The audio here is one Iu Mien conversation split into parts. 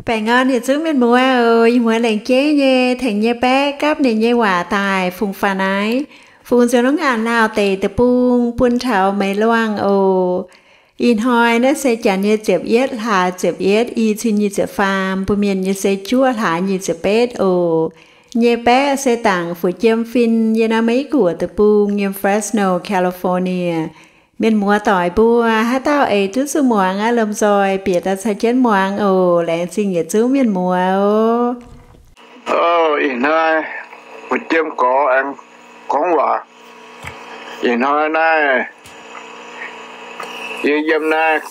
Baengh orn yietc zungv mienh muoz oc. Ih muoz laengz jeiv nyei tengx nyei baeqv gapv ninh nyei waac daaih fungx faaux naaiv, fungx nzuonx longx ngaanc lauh deic deic-bung bun taux meih luangh oc. Ih hnoi naaiv se janx nyei ziepc yietv hlaax ziepc yietv, i cin nyic ziepc faam, mbuo mienh nyei se juov hlaax nyic ziepc betv oc. Nyei baeqv se dangc fu'jiem fin yiem naaiv Meiv Guoqv deic-bung yiem Fresno, California. Mienh muoz doic mbuo, haaix dauh eix duqv zuqc muangx aqv, lomh nzoih bieqc daaih caux jienv muangx oc. Laengz zingh yietc zungv mienh muoz oc. Ih hnoi fu'jiem gorx aengx gorngv waac. Ih hnoi naaiv yie yiem naaiv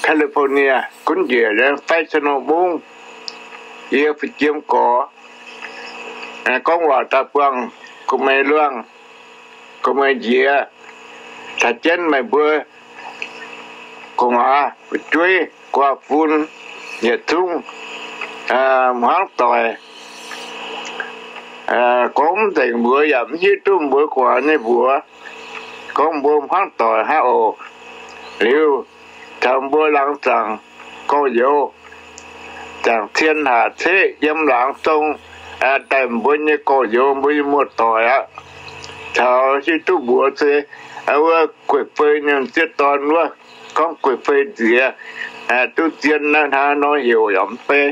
California gunv njiec Fresno mbungv. Yie fu'jiem gorx aengx gorngv waac daaih buangh meih luangh, meih njiec, caux jienv meih mbuo gu'nguaaz fu'jueiv guaav fun yietc zungv hmuangv doic. Gorngv mv nzengc mbuox yaac mv hiuv duqv mbuo gu'nguaaz nyei mbuox. Gorngv mbuo hmuangv doic hnangv oc. Liuz caux mbuo laangz zaangc gorx-youz, zaangc cien haac ceqv yiem laangz zong daaih mbuo nyei gorx-youz, mbuo nyei muoz-doic aqv. Taux hiuv duqv mbuox se wuov gueiv fei nyei m'sieqv dorn wuov, gorngv gueiv fei nziex duqv zien naaiv hnangv nor heuc yaac mv bei.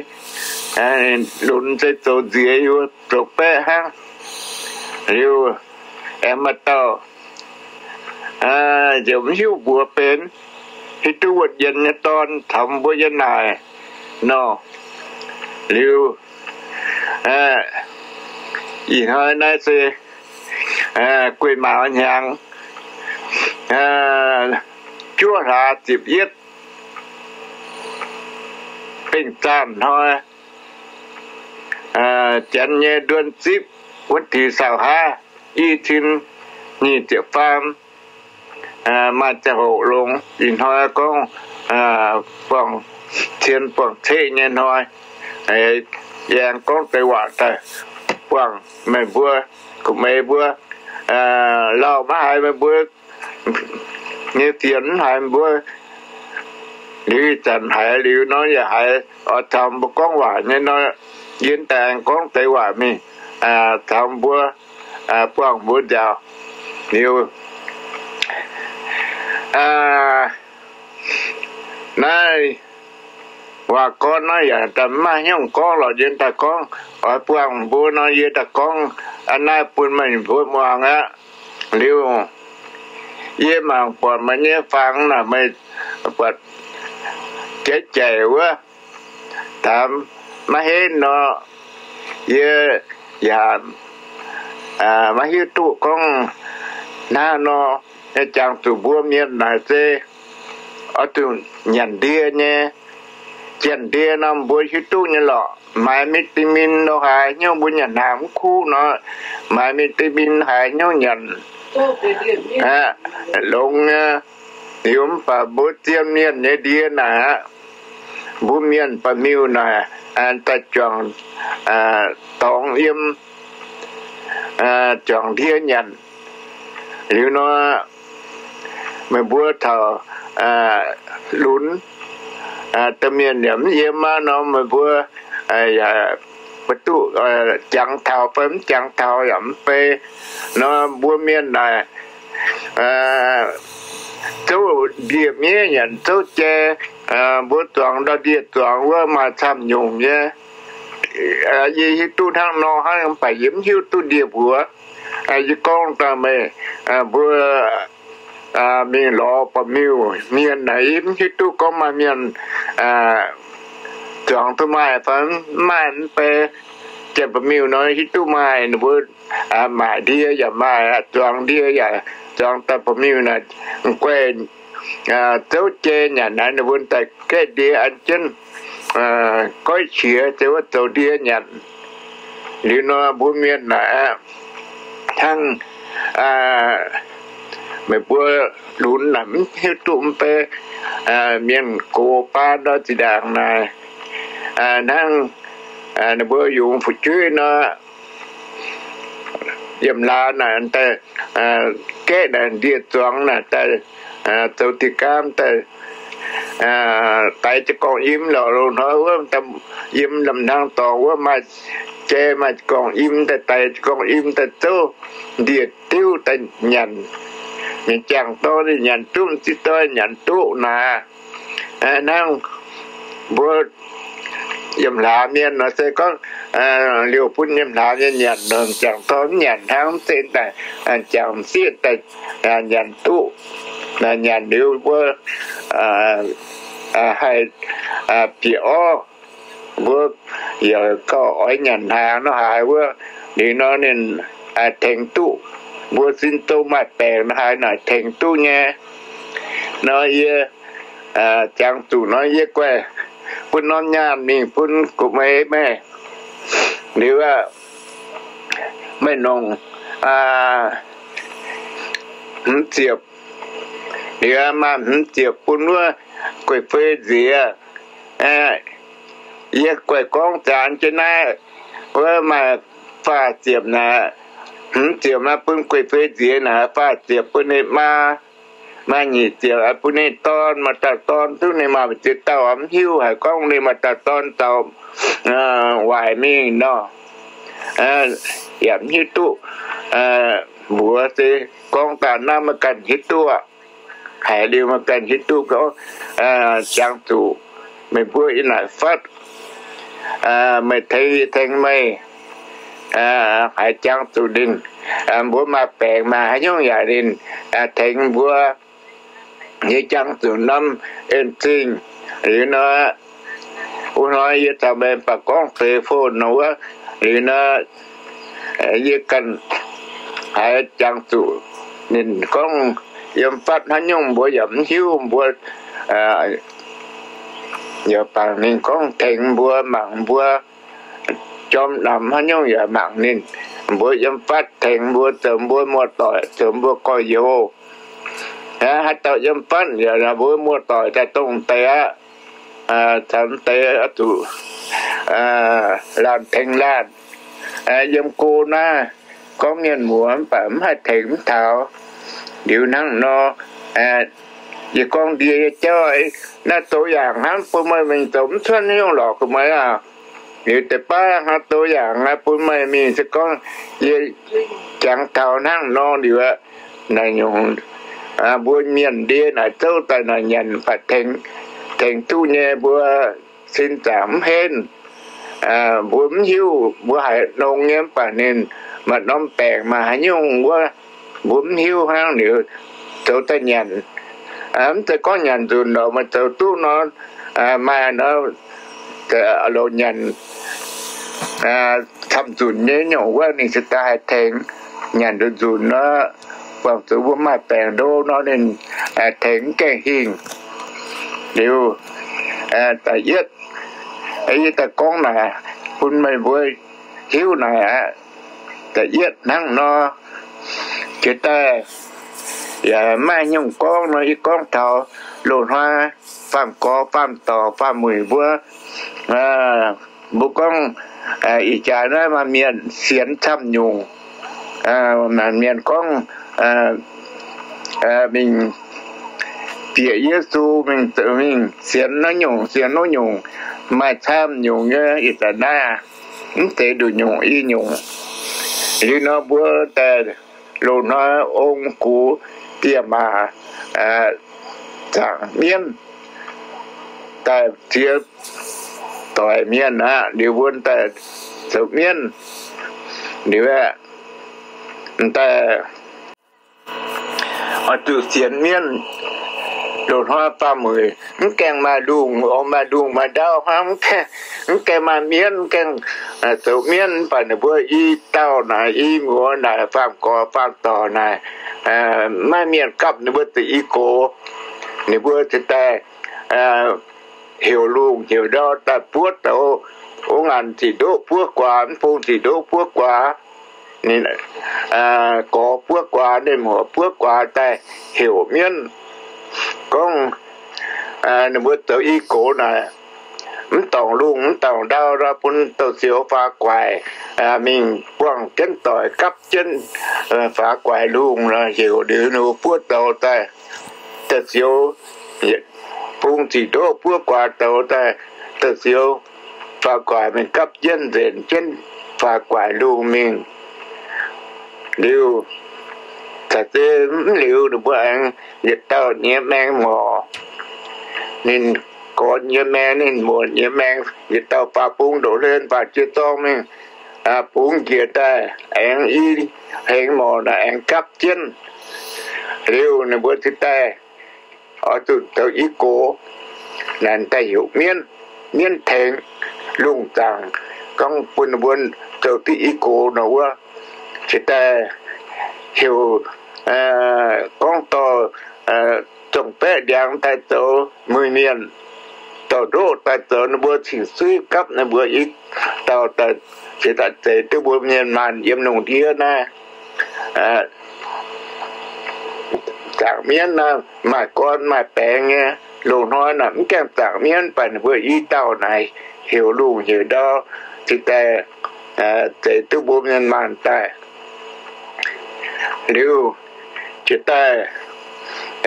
Lunx se zoux nziex yaac zoux baeqv hnangv. Liuz aengx maaih dauh ziouc mv hiuv mbuox benx, hiuv duqv wuov jien nyei dorn taux mbuo yiem naaic nor. Liuz ih hnoi naaiv se guei maaz hnyangx juov hlaax ziepc yietv, bengh zaanh hnoi, janx nyei nduon zipv wuov deix saau haav, i cin nyic ziepc faam, maaih ziangh hoc longx. Ih hnoi gorngv buangh cien buangh ceqv nyei hnoi, yie aengx gorngv deix waac daaih buangh meih mbuo, gu'meix mbuo, lauh maiv haiz meih mbuo nyei fienx mv haiz mbuo. Liuz ih zanc haiz liuz nor yaac haiz oix caux mbuo gorngv waac nyei nor, yie daaih aengx gorngv deix waac mingh caux mbuo, buangh mbuo nziaaux. Liuz naaiv waac gorn naaiv yaac daaih mv maaih hnyouv gorngv lorqc, yie daaih gorngv oix buangh mbuo nor, yie daaih gorngv naaiv bun meih mbuo muangx aqv. Liuz yie mangc buatc meih nyei fangx naaic, meih buatc jaiv jaic wuov, daamx maiv henv nor, yie yaac maiv hiuv duqv gorngv hnangv nor. Yie jangx zuqc mbuo mienh naaic se oix zuqc nyanc ndie nyei. Janx ndie nor mbuo hiuv duqv nyei lorqc. Maaiz vitamin nor haaix hnyouv mbuo nyanc hnaangx mv kuv nor, maaiz vitamin haaix hnyouv nyanc longx nyei. Liuz mv baac mbuo zien mienh nyei ndie naaic aqv, mbuo mienh ba'miuh naaic daaih juangc dorngx yiem, juangc ndie nyanc. Liuz nor meih mbuo taux lunx, domh mienh yaac mv yiem aqv nor, meih mbuo yaac maiv duqv jangx taux fai mv jangx taux yaac mv bei. Nor mbuo mienh naaic zouv ndie-miev nyanc zouv jai, mbuo zuangx ndau ndie-zuangx wuov maaih camv nyungc nyei. Yie hiuv duqv hnangv nor hnangv, mv baac yie mv hiuv duqv ndie-mbuox. Yie gorngv daaih meih mbuo mingh lorz ba'miuh mienh naaic, yie mv hiuv duqv gorngv maaih mienh zuangx duqv maaih fai mv maaih mv bei. Janx ba'miuh nor hiuv duqv maaih, ninh mbuo maaic ndie yaac maaih, zuangx ndie yaac zuangx daaih ba'miuh naaic, guaih zouv jai nyanc naaic, ninh mbuo daaih gaeqv ndie an jienv goiv qiex se wuov zoux ndie nyanc. Liuz nor mbuo mienh naaic hnangv meih mbuo lunx naaic mv hiuv duqv mv bei, mienh gox baan ndau zinh ndaangc naaic, hnangv ninh mbuo yungz fu'jueiv nor, yiem laaz naaic daaih gaeqv naaic ndie-zuangx naaic daaih zoux dieh gaamv daaih daix jiez gorngv yiem lorqc. Loz-hnoi wuov yiem la'hnangv dorngx wuov maaih jai maaih gorngv yiem daaih, daix jiez gorngv yiem daaih zouv ndie diuv daaih nyanc. Mienh jangx dorn ninh nyanc duqv, m'zing dorn nyanc duqv naaic. Hnangv mbuo yiem hlaax mienh nor se gorngv liouh bun yiem hlaax mienh nyanc nor, jangx dorn mv nyanc hnangv, mv zeiz daaih jangx m'sieqv daaih nyanc duqv. Nyanc liuz mbuo haih bieqc orv, mbuo yaac gauh oix nyanc hnaangx nor haaix wuov, liuz nor ninh tengx duqv. Mbuo sin dongh maaih baengc nor haaix naaic tengx duqv nyei. Nor yie jangx zuqc nor yie guaih bun norm nyaanh mingh bun gu'meix meih. Liuz aqv, meih nongc hmz ziepc, liuz maaih hmz ziepc bun wuov gueiv fei nziex. Yie guaih gorngv zanc jienv naaiv, wuov maaih faah ziepc naaic, hmz ziepc maaih bun gueiv fei nziex naaic, faah ziepc bun ninh maa, maaih nyic ziepc bun ninh dorn. Maaih dauh dorn duqv ninh maaih ziex dauh mv hiuv haic gorngv ninh maaih dauh dorn zaux waaic mingh nor, yaac mv hiuv duqv. Mbuox se gorngv daaih naaiv meih ganh hiuv duqv, haiz liuz meih ganh hiuv duqv gorngv jangx zuqc meih mbuo yiem naaic fatv, meih tengx, tengx meih haiz jangx zuqc ninh, mbuo maaih baengc maaih haaix nyungc yaac ninh tengx mbuo. Yie jangx zuqc norm en-zingh liuz nor, wuov hnoi yie caux meih baac gorngv feix fon nor wuov, liuz nor yie ganh haiz jangx zuqc ninh gorngv yiem fatv haaix nyungc mbuo yaac mv hiuv, mbuo yaac bangc ninh gorngv tengx mbuo, mangc mbuo jorm namx haaix nyungc yaac mangc ninh, mbuo yiem fatv tengx mbuo zoux mbuo muoz-doic, zoux mbuo gorx-youz. Haaix dauh yiem fatv yaac mbuo muoz-doic daaih dongh deix aqv, caux deix oix zuqc laanh tengx laanh. Yiem go naaiv gorngv mienh muoz mv baac mv haih tengx mv taux. Liuz hnangv nor, yie gorngv ndie nyei jauv, naaiv zoux yaangc hnangv bun meih mingh zoux mv cuotv nyungc lorqc, gu'meix aac. Liuz deix baav hnangv zoux yaangc bun meih mingh se gorngv yie jangx taux hnangv nor liuz aqv, naaiv nyungc mbuo mienh ndie naaic zouv daaih naaic nyanc baac tengx, tengx duqv nyei, mbuo sin zaangc mv henv. Mbuo mv hiuv, mbuo haiz nongx nyei mv baac ninh maaih norm baengc maaih haaix nyungc wuov, mbuo mv hiuv hnangv liuz zoux daaih nyanc. Mv zeiz gorngv nyanc nzunc lorqc, meih zoux duqv nor, maaih nor, loz nyanc camv nzunc nyei nyungc wuov ninh se daaih haih tengx. Nyanc nzunc nor, buangh zuqc mbuo maaih baengc ndo nor ninh tengx mv gaengh hingh. Liuz, da'yietv, yie daaih gorngv naaic bun meih mbuo hiuv naaic aqv. Da'yietv hnangv nor, jiex daaih yaac maaih nyungc gorngv nor, yie gorngv taux loz-hnoi faam-gorx faam-dorc faam-muic mbuo, mbuo gorngv ih jaax naaiv maaih mienh sienx camv nyungc. Maaih mienh gorngv mingh bieqc Yesu, mingh, mingh sienx naaiv nyungc sienx wuov nyungc, maaih camv nyungc nyei ih zanc naaiv, mv zeiz nduqc nyungc i nyungc. Liuz nor mbuo daaih loz-hnoi ong gux dieh maac zaangc mienv daaih ziex doic mienh aqv. Liuz mbuo daaih zoux mienv, liuz aeqv, daaih oix zuqc sienx mienv. Loz-hnoi faam-muic mv gaengh maaih lungh, maaih lungh maaih ndau hnangv, mv gaengh maaih mienv, mv gaengh zoux mienv, mv baac ninh mbuo i dauh naaic, i muoz naaic, faam-gorx faam-dorc naaic, maiv mienh gapv ninh mbuo zuqc i gox. Ninh mbuo ziouc daaih heuc lungh heuc ndau daaih buov douz. Wuov ngaanc ziqc ndoqv buov guaax, mv bung ziqc ndoqv buov guaax, ninh gorx buov guaax, ninh muoc buov guaax daaih heuc mienv. Gorngv ninh mbuo zoux i gox naaic, mv dorngc lungh mv dorngc ndau nor, bun douz-sioux faaux guaic mingh buangh jienv doic gapv jienv faaux guaic lungh nor, heuc liuz ninh mbuo buov douz daaih. Douz-sioux bung zic ndoqv buov guaax douz daaih, douz-sioux faaux gu'nguaaic mingh gapv jienv nzenc jienv faaux gu'nguaaic lungh mingh. Liuz, caux zeiz mv liuz ninh mbuo aengx yietc dauh nyei maeng morc. Ninh gorx nyei maeng, ninh muoc nyei maeng, yietc dauh faaux bung ndoqc hlen faaux jiex zorng mingh, bungx njiec daaih aengx i hengx morc naaic aengx gapv jienv. Liuz ninh mbuo cingx daaih oix zuqc zoux i gox, naaic daaih heuc mienv, mienv tengx lungh zaangc, gorngv bun ninh mbuo zoux diuh i gox nor wuov, cingx daaih heuc, gorngv dorh zong-baeqv ndiangx daaih zoux muic-mienh, dorh ndoqv daaih zoux, ninh mbuo cingx suiv gapv ninh mbuo i dauh daaih, cingx daaih zeix duqv mbuo mienh maanh yiem lungh ndiev naaiv. Zaangc mienv naaiv maaih gorn maaih baengx nyei. Loz-hnoi naaic mv gaengh zaangc mienv, mv baac ninh mbuo i dauh naaic heuc lungh heuc ndau, cingx daaih zeix duqv mbuo mienh maanh daaih. Liuz, jiex daaih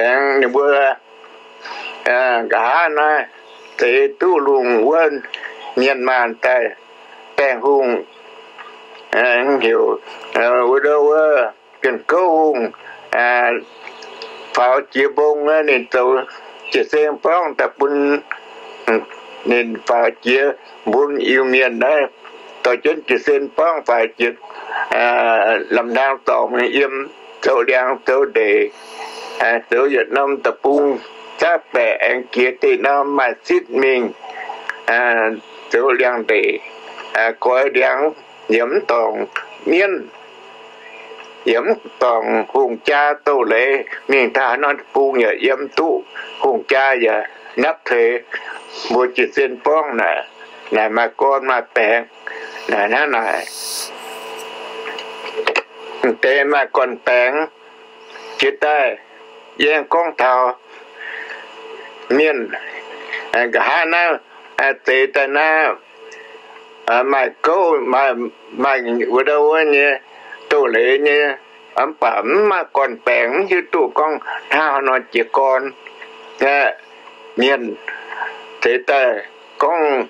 aengx ninh mbuo nqa'haav naaiv zeix duqv lungh wuov mienh maanh daaih, baengh hungh, heuc wuov, wuov Bienh Gouv Hungh, faaux jiex mbong, ninh zoux Jiez-Sen Borngv daaih bun ninh faaux jiex mbun Iu-Mienh naaiv, dorh jienv Jiez-Sen Borngv faaux jiex Lamh Hlaang Dorngx yiem, zoux liangx zoux ndeic, zoux yietc norm deic-bung, zaqv baeqc aengx jiex deix norm maaih sitv mingh, zoux liangx ndeic, goix liangx, yiem mv dorngc mienv, yiem mv dorngc hungh jaa doz-leiz mingh taux haaix norm deic-bung yaac yiem duqv hungh jaa yaac napv teix mbuo Jiez-Sen Borngv naaic, naaic maaih gorn maaih baengx. Naaic hnangv naaic, deix maaih gorn baengx. Jiex daaih yie aengx gorngv taux mienh nqa'haav naaiv, zeix daaih naaiv, maaih gouv, maaih wuov ndau wuov nyei, doz-leiz nyei, mv baac mv maaih gorn-baengx, mv hiuv duqv gorngv hnangv haaix nor jiez gorn. Mienh zeix daaih gorngv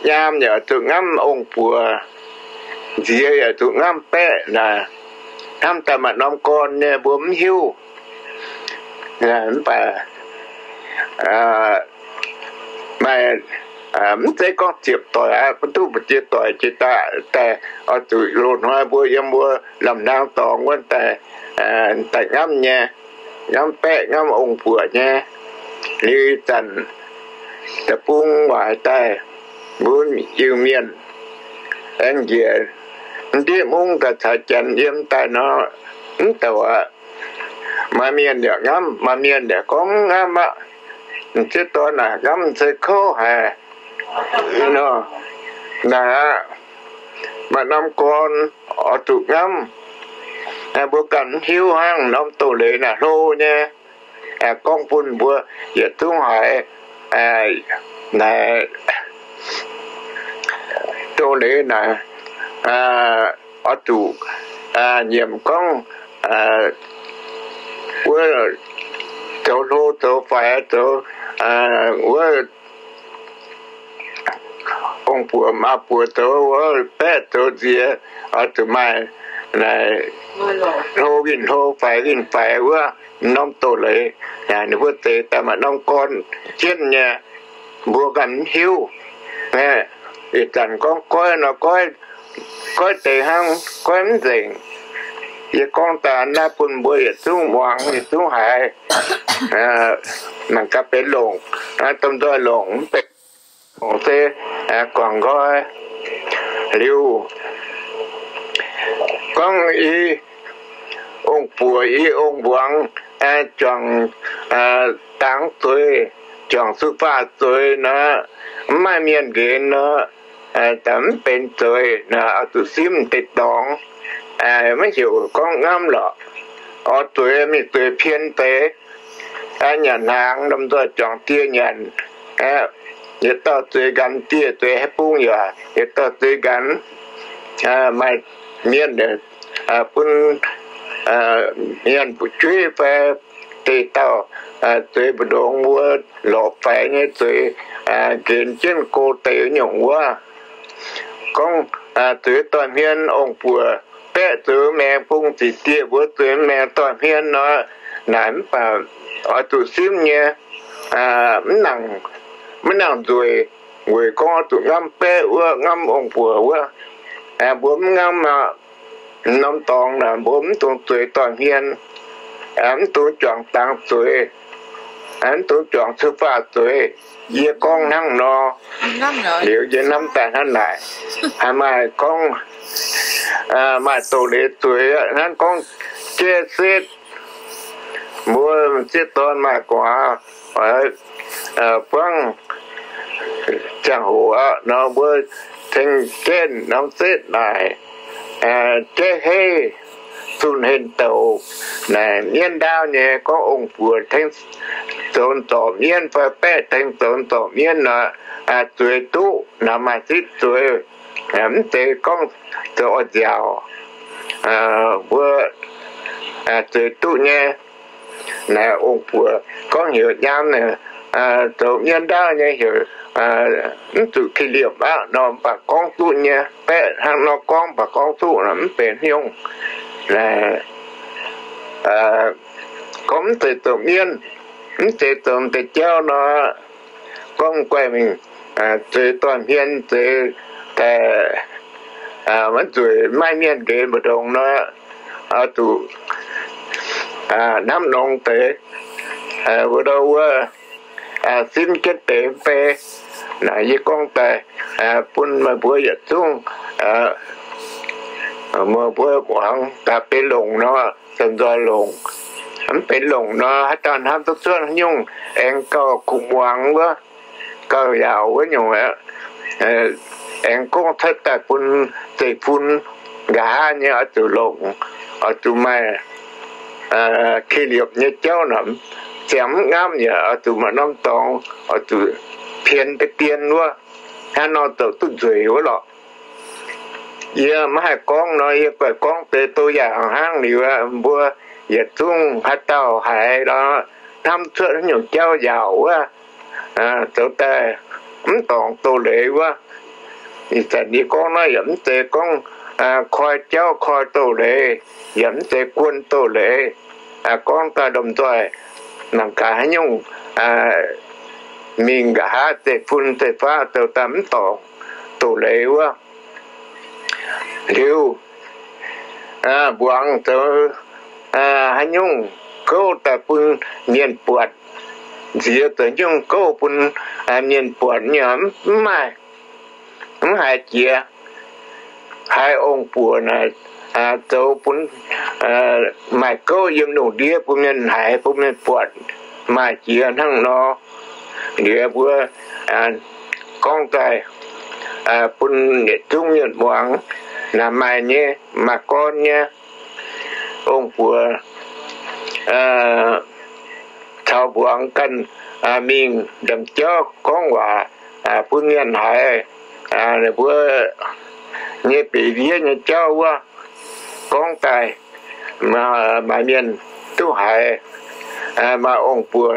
nyaam yaac zuqc ngamv ong-buoc, nziex yaac zuqc ngamv baeqv naaic, hnamv daaih maaih norm gorn nyei mbuo mv hiuv. Mv baac maaih, mv zeiz gorngv ziepc doic aqv, mv duqv mbu'ziex doic jiex daaih, daaih oix zuqc loz-hnoi mbuo yiem mbuo lamh hnaang dorngx wuov daaih, daaih ngamv nyei, ngamv baeqv ngamv ong-buoc nyei. Liuz ih zanc deic-bung waaic daaih, mbuo Iu-Mienh aengx njiec ndiev mungv daaih caux janx yiem daaih nor, mv douc aqv. Maaih mienh yaac ngamv, maaih mienh yaac gorngv mv ngamv aqv. M'sieqv dorn naaic ngamv se kouv haic nor. Naaic aqv, maaih norm gorn oix zuqc ngamv. Mbuo ganh mv hiuv hnangv, norm doz-leiz naaic hlo nyei. Gorngv bun mbuo yietc zungv haiz naaic, doz-leiz naaic oix zuqc nyiemc gorngv wuov zoux hlo zoux faix zoux wuov ong-buoc maa-buoc zoux wuov baeqv zoux nziex, oix zuqc maaih hlo winh hlo faix winh faix wuov norm doz-leiz. Ninh mbuo zeix daaih maaih norm gorn jienv nyei, mbuo ganh mv hiuv. Ih zanc gorngv goiv nor, goiv deix hnangv, goiv mv nzengc. Yie gorngv daaih naaiv bun mbuo yietc zungv muangx, yietc zungv haiz. Mangc gaax benx longc, domh nzoih longc mv benx longc se guangc nqoi. Liuz gorngv i ong-buoc i ong-mbuangz juangc dangx zueiz, juangc su faah zueiz nor, mv maaih mienh nqenx nor, mv benx zueiz nor, oix zuqc simv deix dorngx. Maiv heuc gorngv ngamv lorqc. Oix zueiz mingh zueiz pien deix. Nyanc hnaangx lomh nzoih juangc dieh nyanc. Yietc dauh zueiz nqanx dieh, zueiz haaix bung yaac yietc dauh zueiz nqanx. Maaih mienh bun mienh fu'jueiv fai deix dauh zueiz mbu'ndongx mbuo lorz faix nyei zueiz, nqenx jienv go deix nyungc wuov. Gorngv zueiz dorh hmien ong-buoc baeqv zoux maengx bung ziqc dieh mbuo zueiz maengx dorh hmien nor, naaic mv baac oix zuqc simv nyei, mv nangc nzueic, weic gorngv oix zuqc ngamv baeqv wuov, ngamv ong-buoc wuov. Mbuo mv ngamv aqv. Norm dorngx naaic mbuo mv dungx zueiz dorh hmien, mv dungx juangc dangx zueiz, mv dungx juangc cou faah zueiz. Yie gorngv hnangv nor, liuz yie hnamv daaih hnangv naaic, haaix maaih gorngv, maaih doz-leiz zueiz hnangv gorngv jaiv setv, mbuo m'sieqv dorn maaih gu'nguaaz buangv ziangh hoc aqv nor, mbuo tengx jaiv norm setv naaic, jaiv heiv, zunh henh douc, naaic mienv ndaauv nyei gorngv ong-buoc tengx zoux zorc mienv fai baeqv tengx zoux zorc mienv nor, zueiz duqv naaic maaih zipv zueiz. Mv zeiz gorngv zoux oix nziaauc, mbuo zueiz duqv nyei. Naaiv ong-buoc gorngv heuc nyaam, zoux mienv ndaauv nyei heuc, mv zuqc ki liemh aqv nor, mv baac gorngv duqv nyei. Baeqv hnangv nor gorngv, mv baac gorngv duqv nor mv benx hnyouv. Gorngv mv zeiz zoux mienv, mv zeiz zoux deix jauv nor, gorngv guaih mingh, zueiz dorh hmien, zueiz daaih, maiv nzueic, maiv mienh nqenx mbu'ndongx nor, oix zuqc hnamv nongx deix, wuov ndau wuov, simv jienv deix mv bei. Naaiv yie gorngv daaih bun meih mbuo yietc zungv, meih mbuo muangx daaih benx longc nor, zoux nzoih longc. Mv benx longc nor, haaix dauh hnamv duqv cuotv haaix nyungc, aengx gauh kuh muangx wuov, gauh yaauc wuov nyungc, aengx gorngv cuotv daaih bun zeiv-fun nqa'haav nyei oix zuqc longc, oix zuqc maaih ki liepc nyei jauv nor, ziangh mv ngamv yaac oix zuqc maaih norm dorngx, oix zuqc pien deix dien wuov, hnangv nor zoux duqv nzueic wuov lorqc. Yie maiv haih gorngv nor, yie guaih gorngv deix douz yaac hnangv liuz, mbuo yietc zungv haaix dauh haiz nor, hnamv cuotv haaix nyungc jauv yaauc wuov, zoux daaih mv dorngc doz-leiz wuov. Ih zanc yie gorngv naaiv yaac mv zeiz gorngv koi jauv koi doz-leiz, yaac mv zeiz guon doz-leiz. Gorngv daaih lomh nzoih mangc gaax haaix nyungc mingh nqa'haav zeiv-fun zeiv-faqv zoux daaih mv dorngc doz-leiz wuov. Liuz, mbuangz zoux haaix nyungc gouv daaih bun mienh buatc, nziex zoux nyungc gouv bun mienh buatc nyei mv maaih, mv haiz jiex. Haiz ong-buoc naaic zoux bun maaih gouv yiem lungh ndiev bun mienh haiz, bun mienh buatc, maaih jiex hnangv nor. Liuz mbuo gorngv daaih bun yietc zungv mienh muangx, naaic maaih nyei, maaih gorn nyei. Ong-buoc caux mbuangz ganh mingh ndamc jauv gorngv waac bun mienh haiz, ninh mbuo nyei beic ndiev nyei jauv wuov. Gorngv daaih maaih mienh duqv haiz, maaih ong-buoc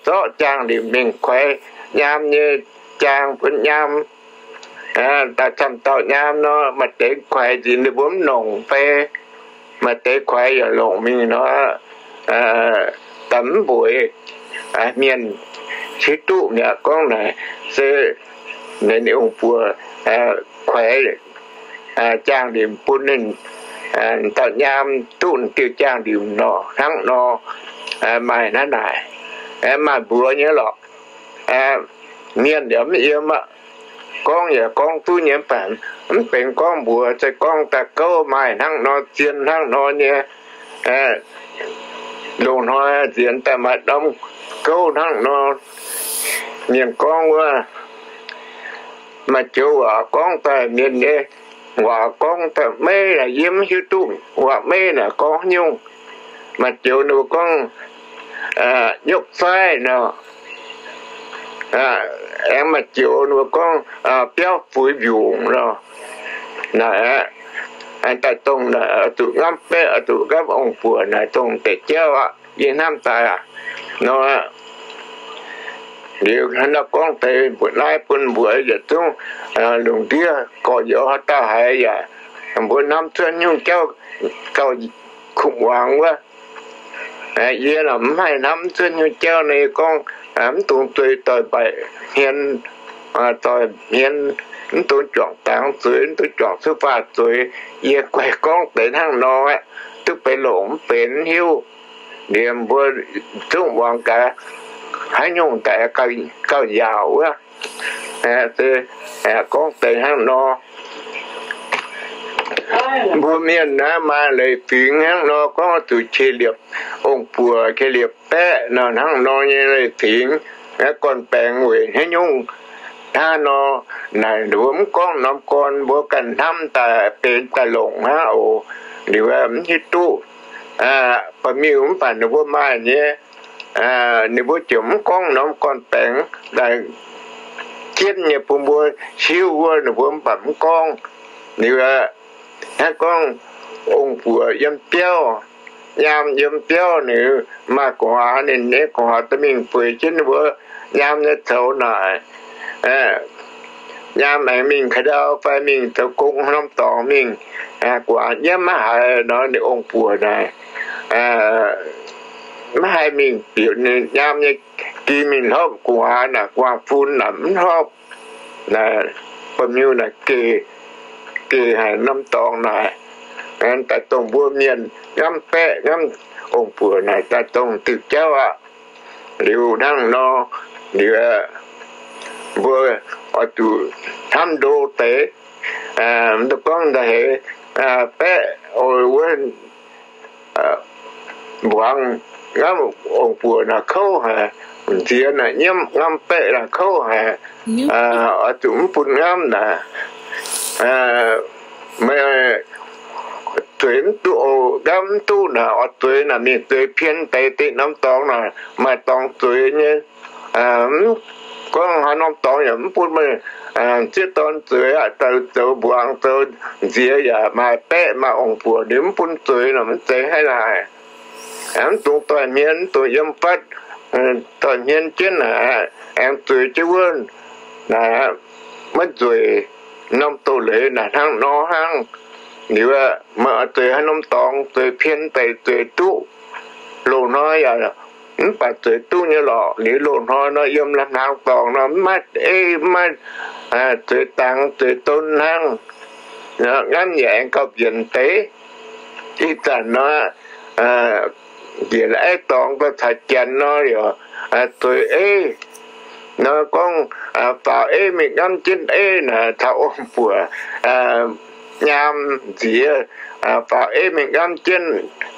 zorqv jaang-limc mingh kuaix nyaam nyei jaang bun nyaam. Daaih camv dauh nyaam nor, maaih deix kuaix nziex ninh mbuo mv longc fai, maaih deix kuaix yaac longc mingh nor, daaih mv mbueiz. Mienh hiuv duqv mi'aqv gorngv naaic se ninh ong-buoc kuaix jaang-limc bun ninh dauh nyaam duqv diuh jaang-limc nor, hnangv nor. Maaih naaiv naaic, maaih mbuox nyei lorqc. Mienh yaac mv yiem aqv. Gorngv yaac gorngv duqv nyei mv baac mv benx gorngv mbuox, se gorngv daaih gouv maaih hnangv nor, zien hnangv nor nyei. Lungh hnoi nziex daaih maaih norm gouv hnangv nor. Mienh gorngv wuov, maaih joux waac gorngv daaih mienh nyei waac gorngv daaih maiv, yie mv hiuv duqv waac maiv naaic gorngv haaix nyungc. Maaih joux ninh mbuo gorngv nyopv zaaiv nor. Aengx maaih joux ninh mbuo gorngv biauv fuix mbiungc nor. Naaic aqv, daaih dongh naaic oix zuqc ngamv baeqv, oix zuqc ngamv ong-buoc naaic dongh deix jauv aqv. Yie hnamv daaih nor, liuz hnangv naaiv gorngv deix mbuoqc naaiv bun mbuo yietc zungv lungh ndiev gorx-youz haaix dauh haiz yaac mbuo hnamv cuotv nyungc jauv gauh kuv muangx wuov. Yie mv haih hnamv cuotv nyungc jauv nor, yie gorngv mv dungx zueih doic mbaic hmien, doic hmien, mv dungx juangc dangx zueiz, mv dungx juangc cuotv faah zueiz. Yie guaih gorngv deix hnangv nor aqv, duqv benx longc mv benx mv hiuv. Liemh mbuo zungv muangx gaax, haaix nyungc daaih gauh yaauc wuov. Se gorngv deix hnangv nor. Mbuo mienh naaiv maaih leiz fingx hnangv nor, gorngv zuqc qiex liepc ong-buoc, qiex liepc baeqv nor, hnangv nor nyei leiz fingx, gorn-baengx weic haaix nyungc hnangv nor. Naaic ninh mbuo mv gorngv norm gorn, mbuo ganh hnamv daaih benx daaih longc hnangv oc. Liuz mv hiuv duqv ba'miuh mv baac ninh mbuo maaih nyei, ninh mbuo ziouc mv gorngv norm gorn-baengx daaih jienv nyei bun mbuo hiuv wuov, ninh mbuo mv baac mv gorngv. Liuz hnangv gorngv ong-buoc yiem biauv, nyaam yiem biauv, ninh maaih gu'nguaaz, ninh nyei gu'nguaaz daaih mingh bueix jienv ninh mbuo nyaam nyei coux naaic. Nyaam aengx mingh ka'ndau fai mingh zoux gong norm dorngx mingh, gu'nguaaz nyiemv maiv haiz nor, ninh ong-buoc naaic maiv haih mingh bieqc ninh nyaam nyei gi mingh hlopv gu'nguaaz naaic, gu'nguaaz fun naaic mv hlopv. Naaic ba'miuh naaic geh, geh haic norm dorngx naaic. Daaih dongh mbuo mienh ngamv baeqv ngamv ong-buoc naaic daaih dongh diuh jauv aqv. Liuz hnangv nor, liuz mbuo oix zuqc hnamv ndo deix, mv dungx gorngv nda'heix baeqv oix wuov mbuangz ngamv ong-buoc naaic kouv haic, nziex naaic nyiemv ngamv baeqv naaic kouv haic, oix zuqc mv bun ngamv naaic. Meih zueiz mv duqv oc, ngamv mv duqv naaic, oix zueiz naaic mingh zueiz pien deix deix norm dorngx naaic, maaih dorngx zueiz nyei. Mv gorngv haaix norm dorngx yaac mv bun meih sieqv dorn zueiz aqv. Zoux mbuangz zoux nziex yaac maaih baeqv maaih ong-buoc, ninh mv bun zueiz nor mv zeiz hnangv naaic. Mv dungx doix-hmien, mv dungx yiem fatv, doix-hmien jienv naaic, aengx zueiz jienv wuov naaic, maiv nzueic. Norm doz-leiz naaic hnangv nor hnangv. Liuz meih oix zueiz haaix norm dorngx, zueiz pien deix zueiz duqv. Loz-hnoi yaac mv baac zueiz duqv nyei lorqc. Liuz loz-hnoi nor yiem lamh hnaangx dorngx nor mv maaih ei, mv maaih zueiz dangx zueiz don hnangv. Ngamv yaac aengx gauh mbienc deix. Ih zanc nor, njiec la'aiv dorngx daaih caux janx nor yaac zueiz ei. Nor gorngv faaux ei mingh ngamv jienv ei naaic caux ong-buoc nyaam nziex, faaux ei mingh ngamv jienv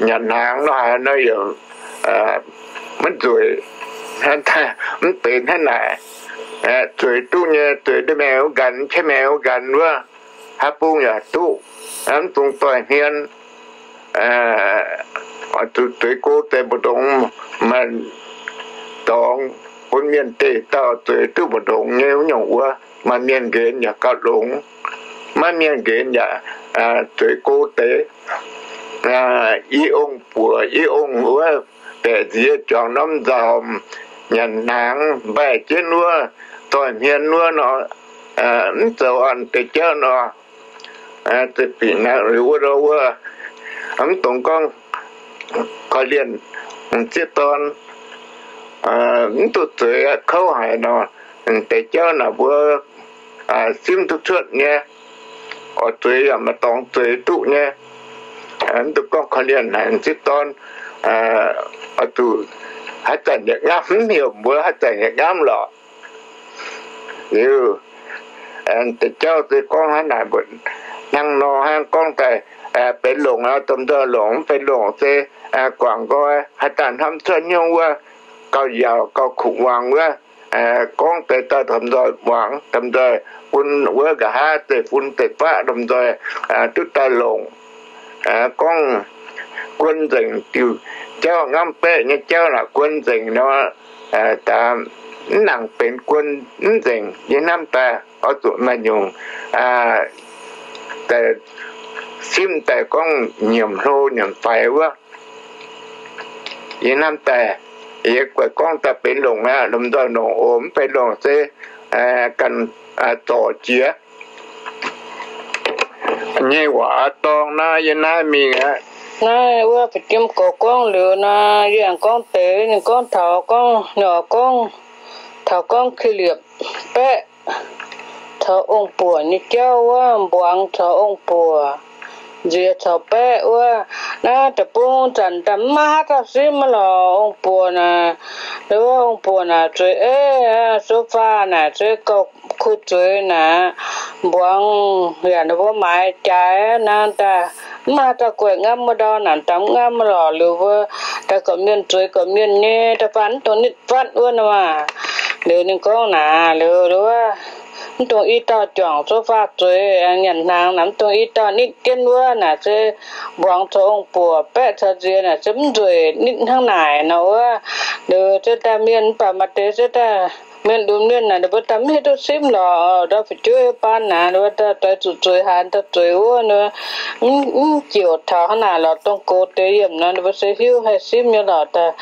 nyanc hnaangx nor haaix nor yaac maiv nzueic. Mv benx hnangv naaic. Zueiz duqv nyei, zueiz ndiev maengx wuov nqanx, qiex maengx wuov nqanx wuov, haaix bung yaac duqv. Mv dungx doix-hmien. Oix zuqc zueiz go deix mbu'ndongx, maaih dorngx bun mienh deic dauh zueiz duqv mbu'ndongx nyei wuov nyungc wuov, maaih mienh nqenx yaac gauh longx, maiv mienh nqenx yaac zueiz go deix. I ong-buoc i ong wuov, baeqc nziex juangc norm nzauc, nyanc hnaangx mbaih jienv wuov, doix-hmien wuov nor, mv zoux orn deix jauv nor, za'binc wuov, wuov, mv dungx gorngv korv-lienh sieqv dorn mv duqv zueiz kouv haic nor, deix jauv naaic mbuo simv duqv cuotv nyei. Oix zueiz yaac maaih dorngx zueiz duqv nyei. Mv dungx gorngv korv-lienh haic sieqv dorn, oix zuqc haaix zanc yietc ngamv, mv heuc mbuo haaix zanc yietc ngamv lorqc. Liuz deix jauv se gorngv hnangv naaic mbuoqc hnangv nor hnangv gorngv daaih, benx longc domh nzoih longc, mv benx longc se guangc nqoi, haaix zanc hnamv cuotv hnyouv wuov, gauh yaauc gauh kuv muangx wuov, gorngv deix daaih domh nzoih muangx, domh nzoih bun wuov nqa'haav deic-fun deic-faqv domh nzoih duqv daaih longc. Gorngv guon nzengc diuh jauv, ngamv baeqv nyei jauv naaic guon nzengc nor, mv nangc benx guon mv nzengc. Yie hnamv daaih oix zuqc maaih nyungc simv daaih gorngv nyiemc hlo nyiemc faix wuov. Yie hnamv daaih, yie guaix gorngv daaih benx longc aqv, lomh nzoih longc oc, mv benx longc se ganh zorc jiex nyei waac dorng naaiv yie naaiv mingh aqv. Naaiv wuov fu'jueiv gorx gorngv liuz nor, yie aengx gorngv deix. Ninh gorngv taux gorngv, ninh gorngv taux gorngv Ka'liepc baeqv caux ong-buoc nyei jauv wuov, mbuangz caux ong-buoc, nziex caux baeqv wuov. Naaiv deic-bung zanc daaih mv maaih haaix dauh simv lorqc. Ong-buoc naaic, wuov ong-buoc naaic zueiz eiv, sofa naaic zueiz gauh kuv zueiz naaic, mbuangz yaac ninh mbuo maaiz jaaix naaiv daaih mv maaih haaix dauh guaix ngamv wuov ndau naaic, daaih mv ngamv lorqc. Liuz mbuo daaih gorqv-mienh zueiz gorqv-mienh nyei, da'faanh mv dungx nitv fatv wuov nor maah. Liuz ninh gorngv naaic, liuz wuov, mv dungx i dauh juangc sofa zueiz, nyanc hnaangx naaic mv dungx i dauh nitv jienv wuov naaic se mbuangz caux ong-buoc, baeqv caux nziex naaic se mv nzueic nitv hnangv naaic nor wuov. Liuz se daaih mienh mv baac maaih deix se daaih mienh lunx mienh naaic, ninh mbuo daaih mv hiuv duqv simv lorqc. Ndau fu'jueiv baan naaic, ninh mbuo daaih zuqc zueiz haaix dauh zueiz wuov, mv ziouc taux hnangv naaic lorqc. Dongh gox deix yiemc nor, ninh mbuo se hiuv haih simv nyei lorqc. Daaih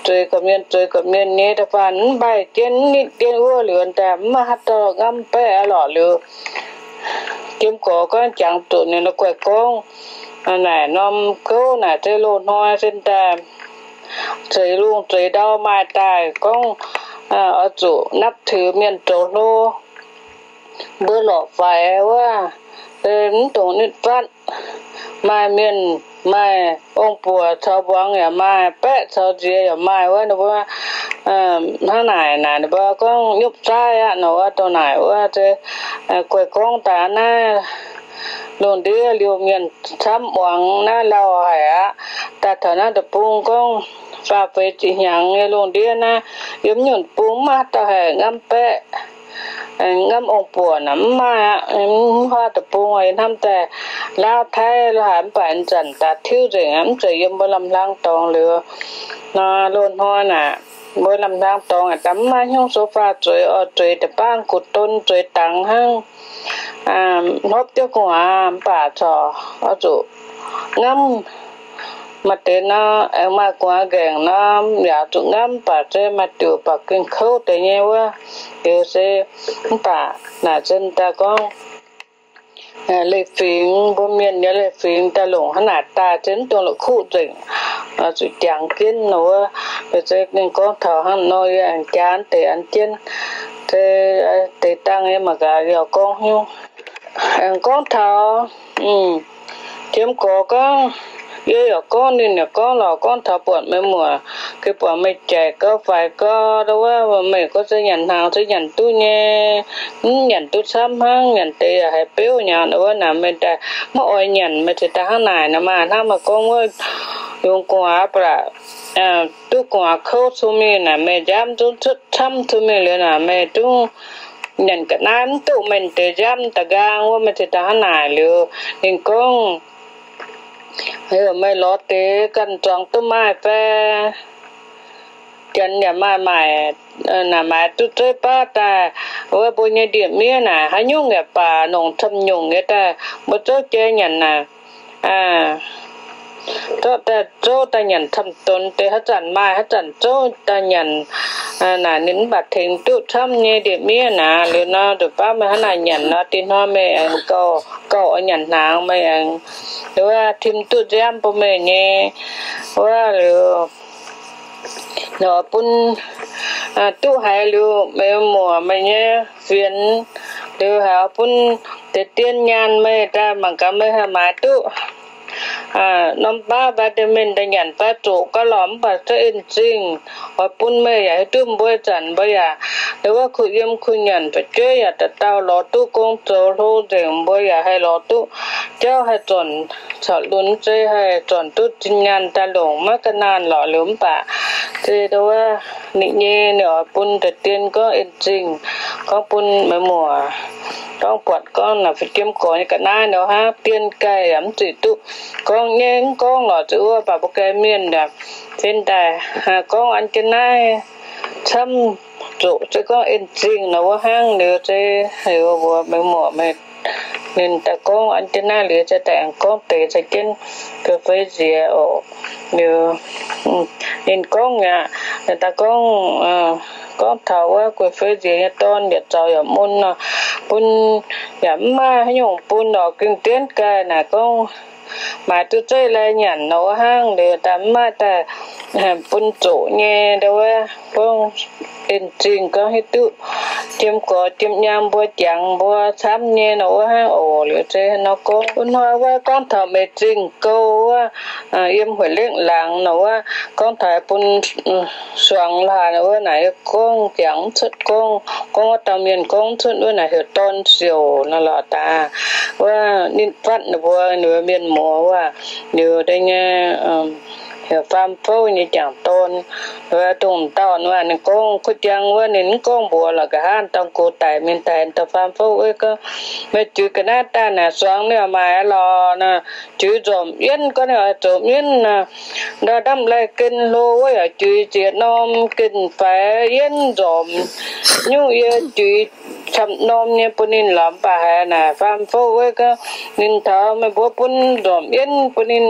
zueiz gorqv-mienh, zueiz gorqv-mienh nyei, da'faanh mv mbaih jienv, mv nitv jienv wuov liuz daaih mv maaih haaix dauh ngamv baeqv aqv lorqc. Liuz jiem gorx gorngv jangx zuqc ninh guaix gorngv naaic norm gouv naaic se loz-hnoi se daaih zeix lungh zeix ndau maaih daaih gorngv oix zuqc นับถือ mienh zoux hlo, mbuo lorqc faix wuov, mv dungx nitv fatv. Maaih mienh, maaih ong-buoc caux mbuangz yaac maaih, baeqv caux nziex yaac maaih wuov. Ninh mbuo hnangv naaic naaic, ninh mbuo gorngv nyupv zaaiv aqv nor wuov. Dongh naaic wuov se guaix gorngv daaih naaiv lungh ndiev liuz mienh camv muangx naaiv lauh haic aqv. Daaih taux naaiv deic-bung gorngv faah feix ziepc hnyangx nyei lungh ndiev naaiv, yiem nyungc bung mv maaih dauh haih ngamv baeqv, ngamv ong-buoc naaic mv maaih aqv. Mv huaav deic-bung yie hnamv daaih Laauv, Taiv, lo haaix mv baac ih zanc daaih tiuv nzengc aqv. Mv zeiz yiem mbuo lamh hlang dorngx liuz nor, loz-hnoi naaic mbuo lamh hlang dorngx aqv, daaih mv maaih hnyouv sofa zueiz oc. Zueiz deix baav gu'don zueiz dangx hnangv, hnopv jienv gu'nguaaz mv baac corc oix zuqc ngamv. Maaih deix nor aengx maaih gu'nguaaz nqaengc nor yaac zuqc ngamv, mv baac se maaih diuc baac gengh kouv deix nyei wuov. Liuz se mv baac naaic se daaih gorngv leiz fingx, mbuo mienh nyei leiz fingx daaih longc hnangv naaic daaih se mv dungx la'kuqv nzengc, zuqc jangx jienv nor wuov. Liuz se ninh gorngv taux hnangv nor, yie aengx jaa deix an jienv, se deix dangh yie mangc gaax yaac gorngv hnyouv. Aengx gorngv taux jiem gorx gorngv, yie yaac gorngv, ninh yaac gorngv lorqc, gorngv taux buatc meih muoc, gengh buatc meih jaic gau faix gau, wuov meih gorngv se nyanc hnaangx se nyanc duqv nyei, mv nyanc duqv camv hnangv, nyanc deix yaac haiz beuv nyei wuov. Naaic meih daaih maiv oix nyanc, meih ceix daaih hnangv naaic nor maah. Hnangv meih gorngv wuov, yungz gu'nguaaz ba'laqc, duqv gu'nguaaz kouv cun mingh naaic, meih nziaamv zungv cuotv camv cun mingh liuz naaic, meih zungv nyanc ga'naaiv mv duqv meih deix nziaamv da'nqaang wuov. Meih ceix daaih hnangv naaic liuz, ninh gorngv, meih lorz deix ganh zuangx duqv maaih fai? Janx yaac maaih maaic, naaic maaiz duqv zeiv baav daaih, wuov mbuo nyei ndie-miev naaic haaix nyungc yaac baac, nongc camv nyungc nyei daaih mbuo zouv jai nyanc naaic, zorqv daaih zouv daaih nyanc camv donx deix, haaix zanc maaih haaix zanc zouv daaih nyanc. Naaic ninh mv baac tengx duqv camv nyei ndie-miev naaic. Liuz nor nduqc baav meih hnangv naaic nyanc nor, dinh hnoi meih aengx gauh, gauh oix nyanc hnaangx, meih aengx wuov tim duqv nziaamv bun meih nyei. Wuov liuz ninh oix bun duqv haiz liuz meih muoc meih nyei fienx, liuz haiz oix bun deix dien nyaanh meih daaih, mangc gaax meih haih maaiz duqv norm baav vitamin daaih nyanc fai, zuqc gauh lorqc mv baac zungv en-zingh oix bun meih yaac hiuv duqv mbuo ih zanc mbuo yaac liuz wuov kuh yiem kuh nyanc fu'jueiv yaac dauh dauh lorz duqv gong zoux hlo nzengc, mbuo yaac haih lorz duqv jauv haih zornc caux lunx zei, haih zornc duqv zinh nyaanh daaih longc maiv ga'naanh lorqc. Liuz mv baac se wuov ninh nyei ninh oix bun deix dien gorngv en-zingh, gorngv bun meih muoc, gorngv buatc gorngv naaic fu'jueiv gorx nyei ga'naaiv nor hnangv, dien ganh yaac mv zuqc duqv gorngv nyei, mv gorngv lorqc. Zuqc wuov baac mbuo ganh mienh yaac zen daaih gorngv an jienv naaiv camv, zuqc se gorngv en-zingh nor wuov hnangv. Liuz se liuz mbuo meih muoc meih Ninh daaih gorngv an jienv naaiv liuz, se daaih aengx gorngv deix caux jienv guei fei nziex oc. Liuz ninh gorngv aqv, ninh daaih gorngv, gorngv taux wuov guei fei nziex nyei dorn yaac zaux yaac mun nor, bun yaac mv maaih haaix nyungc bun oc. Gengh dienv gaaih naaic gorngv maaiz duqv zeiv lai nyanc nor wuov hnangv, liuz daaih mv maaih daaih bun zoqc nyei ndau wuov. Gorngv en zingh gorngv hiuv duqv jiem gorx jiem nyaam mbuo jangx mbuo camv nyei nor wuov hnangv oc. Liuz se nor gorngv bun hnoi wuov gorngv taux meix zingh gouv wuov, yiem hueic lengv laangz nor wuov, gorngv taux bun suangx laaix nor wuov naaic, yie gorngv jangx mv cuotv gorngv, gorngv wuov dauh mienh gorngv mv cuotv wuov naaic heuc dorn siouc nor lorqc daaih. Wuov ninh fatv ninh mbuo, ninh mbuo mienh muoz wuov, liuz deix nyei heuc faam fouv nyei jangc dorn. Wuov dongh dauh wuov ninh gorngv kuv jangx wuov ninh mv gorngv mbuox lorqc, nqa'haav dorng gox daic mingh daaih, dauh faam fouv wuov gorngv, meih juix ga'naaiv daaih naaic suangx ninh oix maaiz lorqc nor, juix nzormc yienv gorngv ninh oix nzormc yienv nor, ndau ndamv lai gen hlo wuov yaac juix ziex norm gen faix yienv nzormc nyungc, yie juix camv norm nyei bun ninh lorqc. Mv baac haiz naaic faam fouv wuov gorngv, ninh taux meih mbuo bun nzormc yienv bun ninh,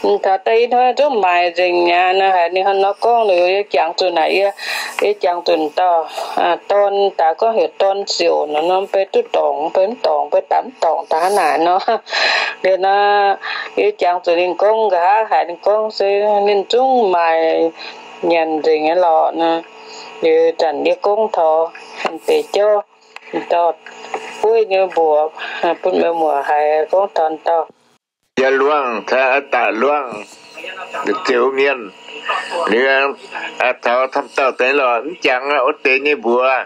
ninh taux daaih ih hnoi zungv maaiz nzengc aqv nor. Haiz ninh hnangv nor gorngv liuz, yie jangx zuqc naaic, yie, yie jangx zuqc dauh dorn daaih gorngv heuc dorn siouc nor, norm bei duqv dorngc, bei mv dorngc, bei daaih mv dorngc daaih hnangv naaic nor. Liuz nor, yie jangx zuqc ninh gorngv nqa'haav haic, ninh gorngv se ninh zungv maaiz nyanc nzengc nyei lorqc nor. Liuz zanc yie gorngv taux deix jauv, dauh bueiv nyei mbuox bun meih muoc haiz gorngv taux dauh Yie Luangh, Daaih Luangh, Ziouc Mienh, liuz taux camv dauh deix lorqc, mv jangx wuov deix nyei mbuox.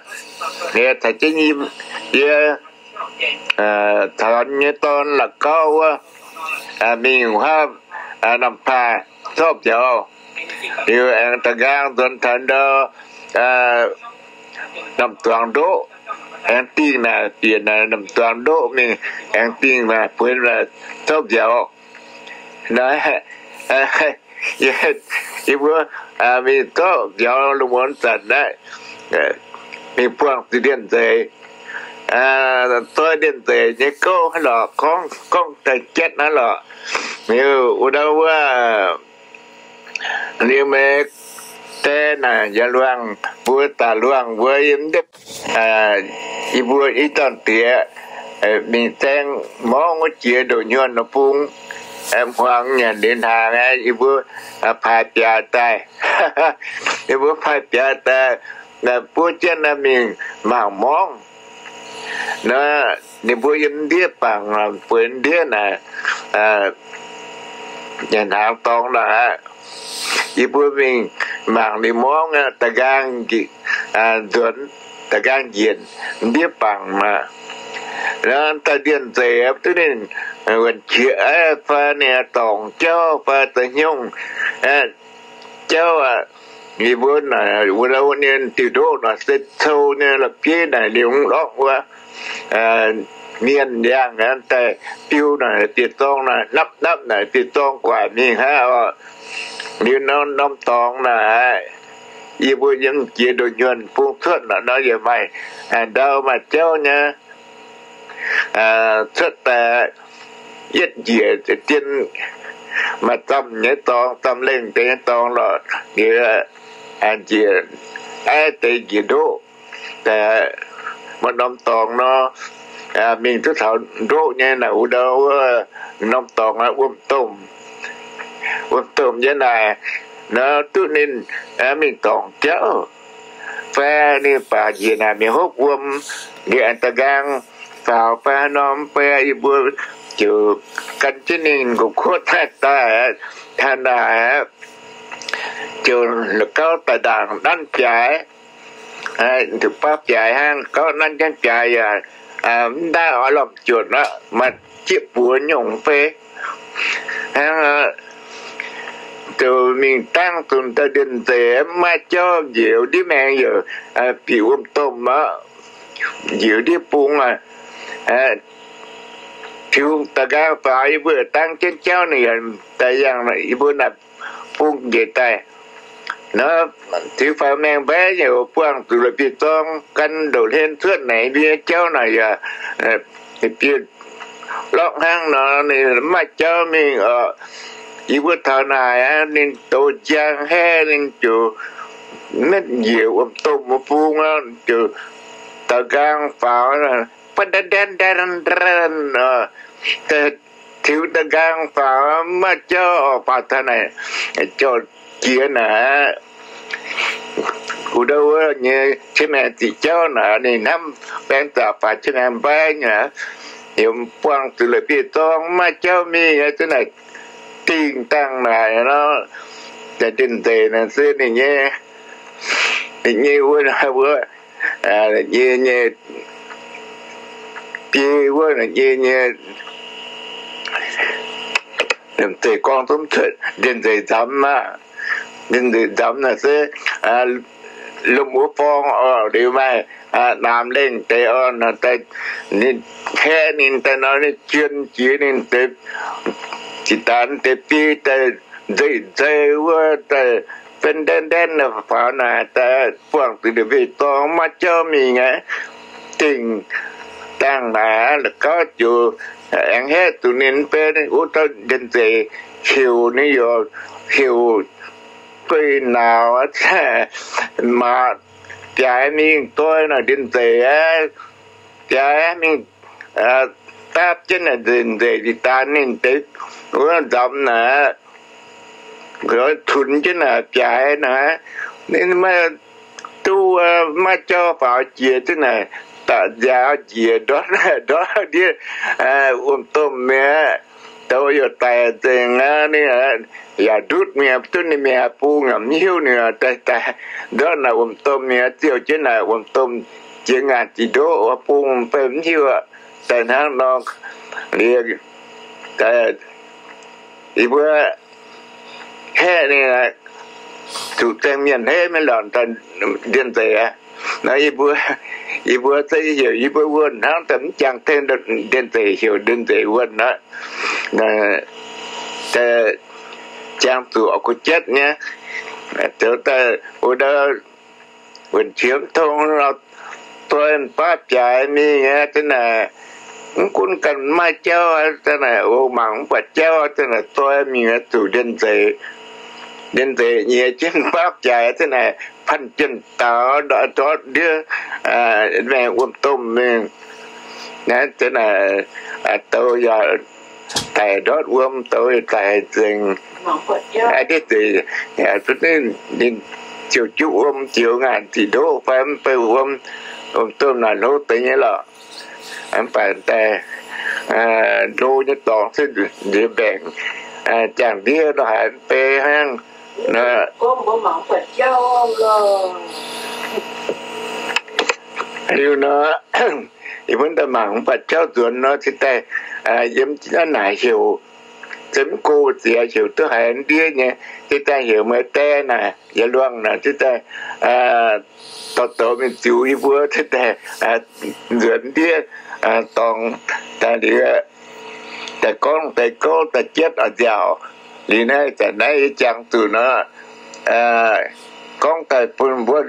Liuz caux jienv yie, taux nyei dorn la'gauv wuov, mingh wuov, Namh Paaih zorqv mbiauz, liuz aengx da'nqaang nzuonx taux ndau Namh Duangx Ndoqv, aengx dingh naaic bieqc naaic Namh Duangx Ndoqv mingh, aengx dingh naaic bueix naaic zorqv mbiauz. Yie mbuo mingh zorqv mbiauz lungh muonz zanc naaiv, mingh buangh zuqc ndiev nzeic, zorqv ndiev nzeic nyei gouv hnangv lorqc, gorngv, gorngv daaih jatv hnangv lorqc. Liuz wuov ndau wuov, liuz meih die naaic Yie Luangh mbuo, Daaih Luangh mbuo yiem ndiev, yie mbuo i dorn diex mingh zaeng morngv wuov jiex ndoqc nyuonh nor bung, hmuangx nyanc liuz hnaangx aqv, yie mbuo paaix biaaix daaih. Yie mbuo paaix biaaix daaih, buov jienv mingh mangc morngv. Nor ninh mbuo yiem ndiev bangc bueix ndiev naaic, nyanc hnaangx dorngx naaic aqv. Yie mbuo mingh mangc ninh morngv aqv, da'nqaang nzuonx, da'nqaang njiec ndiev bangc maah. Nor daaih ndiev nzeic duqv ninh wuonh qiex fai ninh dorngc jauv fai da'nyungc jauv aqv. Yie mbuo naaic wuov, wuov ninh diuh ndoqv naaic se cou nyei la'bieiv naaic liuz mv lorngv wuov, mienh yangh daaih biu naaic bieqc zorng naaic, napv napv naaic bieqc zorng guaax mingh hnangv oc. Liuz norm dorngx naaic, yie mbuo yiem jiex ndoqc nyuonh bung cuotv naaic nor yaac maaih ndau maaih jauv nyei. Cuotv daaih yietv njiec dien maaih zamh nyei dorngx, zamh lengh deix nyei dorngx lorqc. Liuz njiec aiv deix njiec ndoqv, daaih maaih norm dorngx nor, mingh duqv taux ndoqv nyei naaic wuov ndau wuov norm dorngx wuom-domh, wuom-domh nyei naaic, nor duqv ninh mingh dorngc jauv fai ninh baac njiec naaic mingh hopv wuom, liuz aengx da'nqaang faaux fai haaix norm fai, yie mbuo ziouc gan jienv ninh nqox kuotv daaih, taux naaic ziouc la'gauv daaih ndaangc nanv biaaix, nduqc baav biaaix hnangv, gauv nanv jienv biaaix yaac mv ndaav oix lomh juoqc aqv, maaih jieqv buoz nyungc fei hnangv. Ziouc mingh dangv zunc daaih ndiev nzeic, mv maaih jauv njiec ndiev maengx yaac bieqc wuom-domh aqv, njiec ndiev bung aqv. Tiux da'nqaang faaux yie mbuo dangv jienv jauv ninh yaac daaih yangh yie mbuo naaic bung njiec daaih. Nor tiux faaux maengx mbaeqv yaac buangh zuqc la'bieiv-zorng gan ndoqc hlen cuotv naaic, yie mbuo nyei jauv naaic yaac bieqc lorqc hnangv nor, ninh maiv maaih jauv mingh oc. Yie mbuo taux naaic aqv, ninh douz njang haeqv, ninh ziouc metv njiec wuom-domh wuov bung aqv, ziouc da'nqaang faaux, tiux da'nqaang faaux, maiv maaih jauv oc, faaux taux naaic, jorh jiex naaic aqv. Wuov ndau wuov nyei qiex maengx ziqc jauv naaic, ninh hnamv baeng zaqc faaux qiex maengx mbaiv nyei, heuc buangh zuqc la'bieiv-zorng, maiv maaih jauv mingh, zanc naaic dingh dangh naaic nor, zanc ndienh nzeic naaic se ninh nyei, ninh nyei wuov, wuov, nyei, nyei biei wuov, nyei, nyei, ndienh nzeic gorngv zungv cuotv ndienh nzeic nzamx aqv. Ndienh nzeic nzamx naaic se lomh wuov forng oc, liuz maaih naamx lengh deix oc, ninh haeqv ninh daaih nor, ninh jien jiex ninh deix, zinh ndaangc deix biei daaih nzeic nzeic wuov daaih, benx ndaenv ndaenv faaux naaic daaih buangh zuqc la'bieiv-zorng, maiv maaih jauv mingh aqv. Dingh dangh naaic aqv, la'gauv ziouc aengx haeqv zuqc ninh benx wuov dauh ndienh nzeic heuc ninh, yaac heuc guei nauz, maaz biaaix mingh doi naaic ndienh nzeic aqv. Biaaix mingh dapv jienv naaic ndienh nzeic, zinh ndaangc ninh deix wuov nzamx naaic, tunx jienv naaic biaaix naaic, ninh maiv duqv, maiv jauv faaux jiex jienv naaic, da'nziaaux njiec ndortv, ndortv ndiev wuom-domh mi'aqv. Douz yaac daic nzengc aqv. Ninh yaac ndutv mingh, duqv ninh mingh bung yaac mv hiuv, ninh daaih daaih ndortv naaic wuom-domh mi'aqv, ziouh jienv naaic wuom-domh jiex ngaanc ziqc ndoqv wuov bung fai mv hiuv. Daaih hnangv nor, liuz, yie mbuo haeqv ninh zuqc zengh mienh haiv maiv lornc ndienh nzeic aqv. Nor yie mbuo, yie mbuo se heuc yie mbuo wuonh hnangv, daaih mv jangx tengx ndienh nzeic, heuc ndienh nzeic wuonh aqv. Jangx zuqc oix kuv jatv nyei, zoux daaih wuov ndau wuonh qiex mv tong, doi baav biaaix mingh aqv, zanc naaic mv gunv ganh maaih jauv, zanc naaic mangc mv buatc jauv, zanc naaic doi mingh zuqc ndienh nzeic. Ndienh nzeic nyiex jienv baav biaaix, zanc naaic panh jienh daaux ndortv ndiev maengx wuom-domh mingh. Zanc naaic douz yaac daic ndortv wuom, douz yaac daic nzengc. Ndiev nzeic, ninh ziouc juqv wuom, ziouc ngaanc ziqc ndoqv fai mv bei wuom, wuom-domh naaic hlo deix nyei lorqc. Mv baac daaih hlo nyei dorngx se nziex mbaengc, jangx ndiev nor haiz mv bei hnangv. Liuz nor, yie mbuo daaih mangc mv buatc jauv nzuonx nor, cingx daaih yiem naaic heuc, se mv go ziex heuc duqv haiz ndiev nyei, cingx daaih heuc mueiz dae naaic, yietc luangh naaic cingx daaih dorh douz mingh ziux yie mbuo cingx daaih nzuonx ndiev dorngx daaih liuz, daaih gorngv deix gouv daaih jietv oix nziaauc. Liuz naaiv zanc naaiv yie jangx zuqc nor, gorngv daaih bun mbuo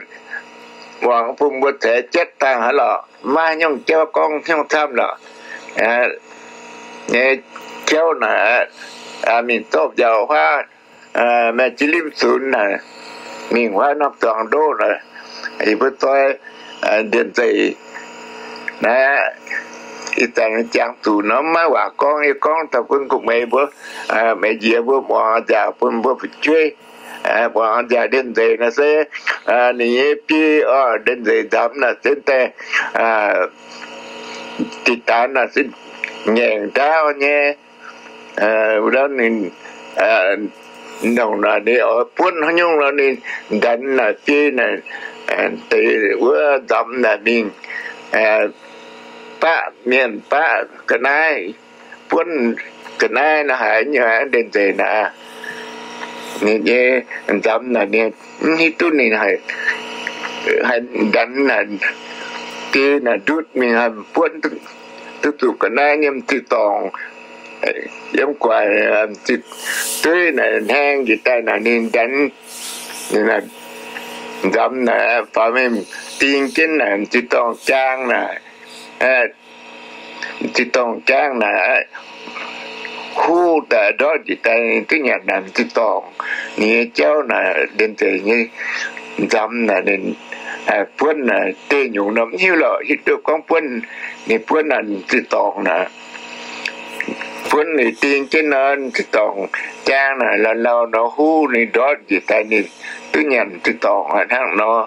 muangx, bun mbuo ceix jietv dangh haaix lorqc, maiv nyungc jauv gorngv nyungc camv lorqc. Nyei jauv naaic, mingh zorqv nziaauc huaav, maaih jiex limv zunx naaic, mingh huaav norm zuangx ndoqv naaic, yie mbuo zoi ndienh nzeic naaiv, ih zanc jangx zuqc nor maiv waac gorngv, yie gorngv daaih bun gu'nyuoz mbuo, meih njiec mbuo muangx nziaauc bun mbuo fu'jueiv, muangx nziaauc ndienh nzeic naaiv se ninh nyei biei oc, ndienh nzeic nzamx naaic se daaih diqc daanx naaic se ngaengc ndaauv nyei. Wuov dauh ninh nongc naaic ninh oix buonv haaix nyungc nor ninh ndanx naaic biei naaic deix wuov nzamx naaic mingh baqv mienh baqv ga'naaiv, buonv ga'naaiv naaiv haiz nyei ndienh nzeic naaic. Ninh nyei nzamx naaic ninh mv hiuv duqv ninh haih ndanx naaic biei naaic ndutv mingh haih buonv duqv zuqc ga'naaiv nyei m'zih dorngc yiem gu'nguaaic m'zih dueiv naaic hnaeng njiec daaih naaic ninh ndanx nzamx naaic faaux mingh ding jienv naaic m'zih dorngh jaang naaic. m'zing-dorngh jaang naaic, huv daaih ndortv njiec daaih duqv nyanc naaic m'zing-dorngh. Ninh nyei jauv naaic, ndiev nzengc nyei nzamx naaic ninh buonv naaic deic nyungc nor mv hiuv lorqc, hiuv duqv gorngv buonv, ninh buonv naaic m'zing-dorngh naaic, buonv ninh ding jienv nor m'zing-dorngh jaang naaic lauh lauh nor huv ninh ndortv njiec daaih ninh duqv nyanc m'zing-dorngh hnangv nor.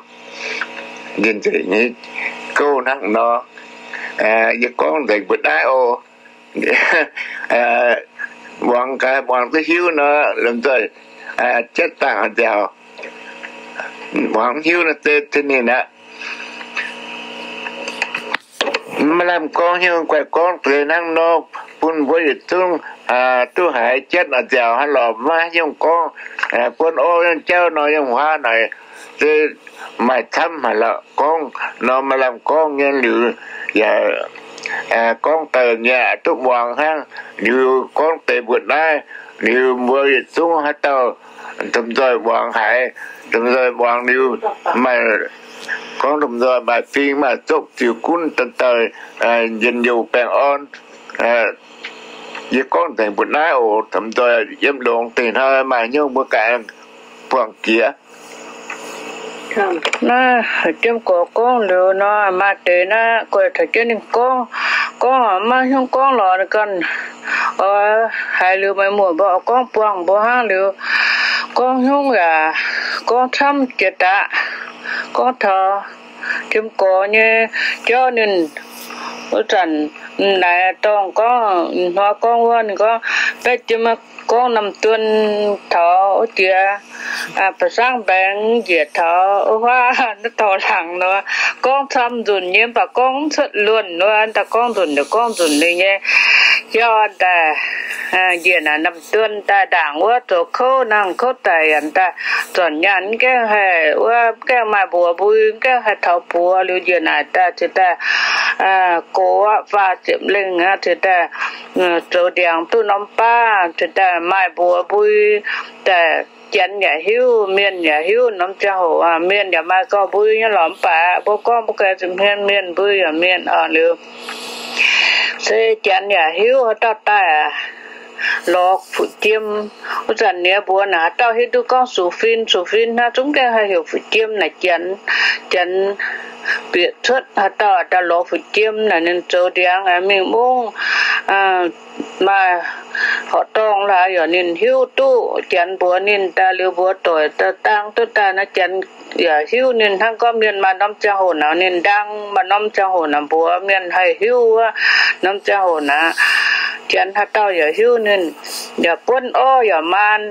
Ndiev nzengc nyei gouv hnangv nor. Yie gorngv nzengc mbuo naaiv oc. Muangx gaax, muangx duqv hiuv nor, lomh nzoih jatv dangh nziaauc. Muangx hiuv nor se ninh aqv. Maiv lamh gorngv hiuv guaih gorngv deix hnangv nor, bun mbuo yietc zungv duqv haiz jatv nziaauc hnangv lorqc. Maiv hiuv gorngv buonv orv nyei jauv nor, yiem huaav naaic se maaih camv haic lorqc. Gorngv nor maiv lamh gorngv nyei liuz, yaac gorngv daaih nyei duqv muangx hnangv. Liuz gorngv deix mbuoqc naaiv, liuz mbuo yietc zungv haaix dauh domh nzoih muangx haiz, domh nzoih muangx liuz maaih gorngv domh nzoih maaih fing maaih zopv ziux gunv daaih, njien-youh baengh orn. Yie gorngv nzengc mbuoqc naaiv oc. Domh nzoih yiem longx deix hnoi maaih hnyouv mbuo ganh buangh jiex. Naaiv jiem gorx gorngv liuz nor, maaih deix naaiv guaih taux jienv ninh gorngv, gorngv maiv hnyouv gorngv lorz ganh oix haiz liuz meih muoc mbuo oix gorngv buangh mbuo hnangv liuz, gorngv hnyouv yaac gorngv camv jiex daaih. Gorngv taux jiem gorx nyei jauv ninh wuov zanc m'naaic dorngh gorngv, hnoi gorngv wuov ninh gorngv, baeqv jiem gorngv Namh-Duon taux wuov jiex, ba'sangv mbaengx njiec taux wuov huaav naaiv dorh laangc nor, gorngv camv nzunc nyei mv baac gorngv mv cuotv luonh wuov, daaih gorngv nzunc yaac gorngv nzunc liuz nyei. Jauv daaih njiec naaic Namh-Duon daaih ndaangc wuov zoux kouv nangh kouv daic yaac daaih zornc nyaanh mv gaengh haih wuov, mv gaengh maaih mbuox mbui, mv gaengh haih taux buoz liuz njiec naaic daaih cingx daaih gox aqv, faah ziepc lengh aqv, cingx daaih zoux ndiangx duqv norm baav, cingx daaih maaih mbuox mbui, daaih janx yaac hiuv, mienh yaac hiuv. Norm ziangh hoc mienh yaac maaih gauh mbui nyei lorqc, mv baac mbuo gorngv mbuo ganh zuqc hmien mienh mbui yaac mienh oc. Liuz se janx yaac hiuv haaix dauh daaih lorz fu'jiem. Wuov zanc ninh mbuox naaic haaix dauh hiuv duqv gorngv sux fin, sux fin hnangv, zungv gaengh haih heuc fu'jiem naaic janx. Janx bieqc cuotv haaix dauh daaih lorz fu'jiem naaic ninh zoux ndiangx mingh mungv maaih horqc dorngh laaix yaac ninh hiuv duqv. Janx mbuox ninh daaih liuz mbuox doic daaih dang duqv daaih naaiv janx yaac hiuv ninh hnangv gorngv mienh maaih norm ziangh hoc naaic ninh ndang, maaih norm ziangh hoc naaic mbuox mienh haih hiuv wuov, norm ziangh hoc naaic janx haaix dauh yaac hiuv ninh. Yaac buonv orv yaac maan,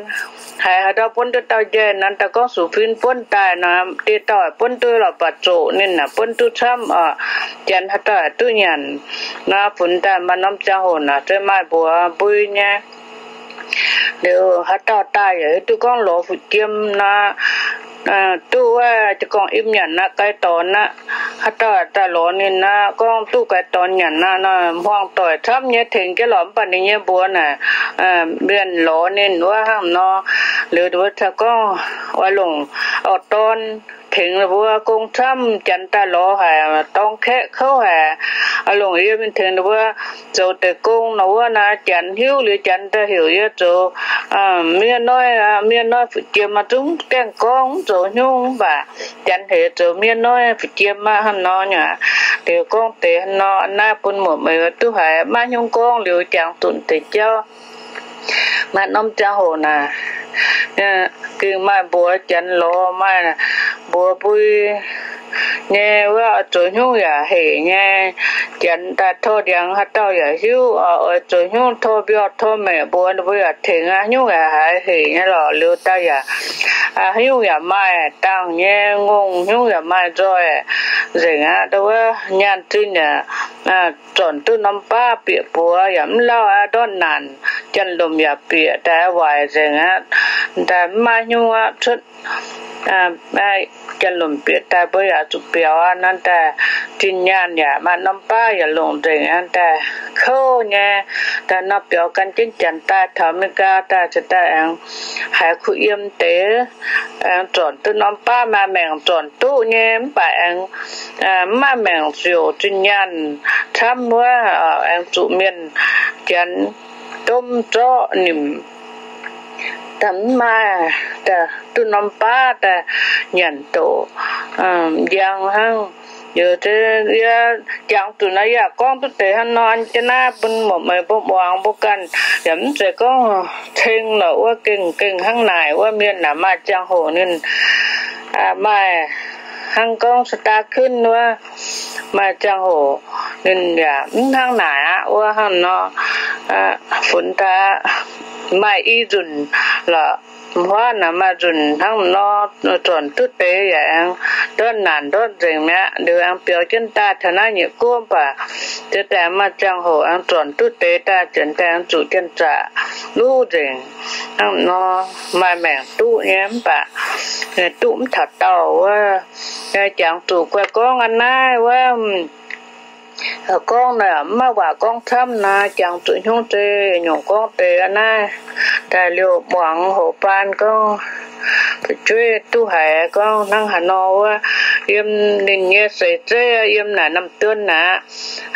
haiz haaix dauh buonv duqv dauh njaih nor, daaih gorngv sux fin buonv daaih nor, dieh dauh buonv duqv lorqc baac zoqc ninh naaic buonv duqv camv oc. Janx haaix dauh duqv nyanc nor, funx daaih maaih norm ziangh hoc naaic se maaih mbuox mbui nyei. Liuz haaix dauh daaih yaac hiuv duqv gorngv lorz fu'jiem nor, duqv wuov jaa gorngv im nyanc aqv, gaaix dorn aqv. Haaix dauh daaih lorz ninh aqv, gorngv duqv gaaix dorn nyanc aqv nor, hmuangx doic camv nyei tengx jienv lorqc, mv baac ninh nyei mbuox naaic mienh lorz ninh wuov hnangv nor. Liuz ninh mbuo gorngv oix longc orqc dorn tengx ninh mbuo gong camv, janx daaih lorz haic, dorng kaeqv kouv haic, oix longc yie mingh tengx ninh mbuo zoux deix gong nor wuov naaic, janx hiuv liuz janx daaih heuc yie zoux miev noiv, miev noiv fu'jiem aqv. Zungv gaengh gorngv mv zoux haaix nyungc, mv baac janx heuc zoux miev noiv fu'jiem aqv hnangv nor nyei. Liuz gorngv deix hnangv nor, naaiv bun muoc meih duqv haiz maiv haaix nyungc gorngv liuz jangx zunc deix jauv. Maaih norm ziangh hoc naaic, gengh maaih mbuox janx lorz, maaih mbuox mbui nyei wuov, oix zoux haaix nyungc yaac heic nyei. Janx daaih tor ndiangx haaix dauh yaac hiuv, oix zoux haaix nyungc tor mbiorh tor maeqc mbuox ninh mbuo yaac tengx aqv, haaix nyungc yaac haiz heic nyei lorqc. Liuz daaih yaac haaix nyungc yaac maaih dangh nyei, ngongh haaix nyungc yaac maaih nzoih nzengc aqv. Wuov nyaanh zinh yaac zornc duqv norm baav bieqc buoz yaac mv lauh aqv, ndortv naanc, janx-lomc yaac bieqc daaih waaic nzengc aqv. Daaih mv maaih haaix nyungc aqv, cuotv Janx-lunc bieqc daaih mbuo yaac zuqc biaux aqv. Naaiv daaih zinh nyaanh yaac maaih norm baav yaac longc nzengc aqv. Daaih kouv nyei, daaih nor biaux gan jienv janx daaih taux America daaih, cingx daaih aengx haiz kuh yiem deix, aengx zornc duqv norm baav, maaih maengc zornc duqv nyei, mv baac aengx mv maaih maengc ziouc zinh nyaanh camv wuov, aengx zuqc mienh janx domh zorqv nimc. Daaih mv maaih, daaih duqv norm baav daaih nyanc doqc njang hnangv. Yie jangx zuqc naaiv yaac gorngv duqv deix hnangv nor, jiex naaiv bun muoz-meih mbuo muangx, mbuo ganh yaac mv zeiz gorngv ceng lorqc wuov, gengh gengh hnangv naaic wuov. Mienh naaic maaih ziangh hoc ninh maaih hnangv gorngv สตาร์ทขึ้น wuov, maaih ziangh hoc ninh yaac mv hnangv naaic aqv wuov. Hnangv nor, funx daaih maaih i nzunc lorqc, huaav naaic maaih nzunc hnangv nor, zornc duqv deix yaac aengx ndortv naanc ndortv nzengc mi'aqv. Liuz aengx biaux jienv daaih taux naaiv nyei guoqv baac, ziex daaih maaih ziangh hoc aengx zornc duqv deix daaih, zienx daaih aengx zuqc janx-zaqc luv nzengc. Hnangv nor, maaih maengc duqv nyei mv baac duqv mv taux daauh wuov. Jangx zuqc guai gorngv a'naaiv wuov, gorngv naaic mv maaih waac gorngv camv naaic, jangx zuqc hnyouv zeiz nyungc gorngv deix a'naaiv. Daaih liuz muangx hoc baan gorngv fu'jueiv duqv haiz gorngv hnangv haaix nor wuov, yiem ninh nyei seix zeiv, yiem naaic Namh Duon naaic,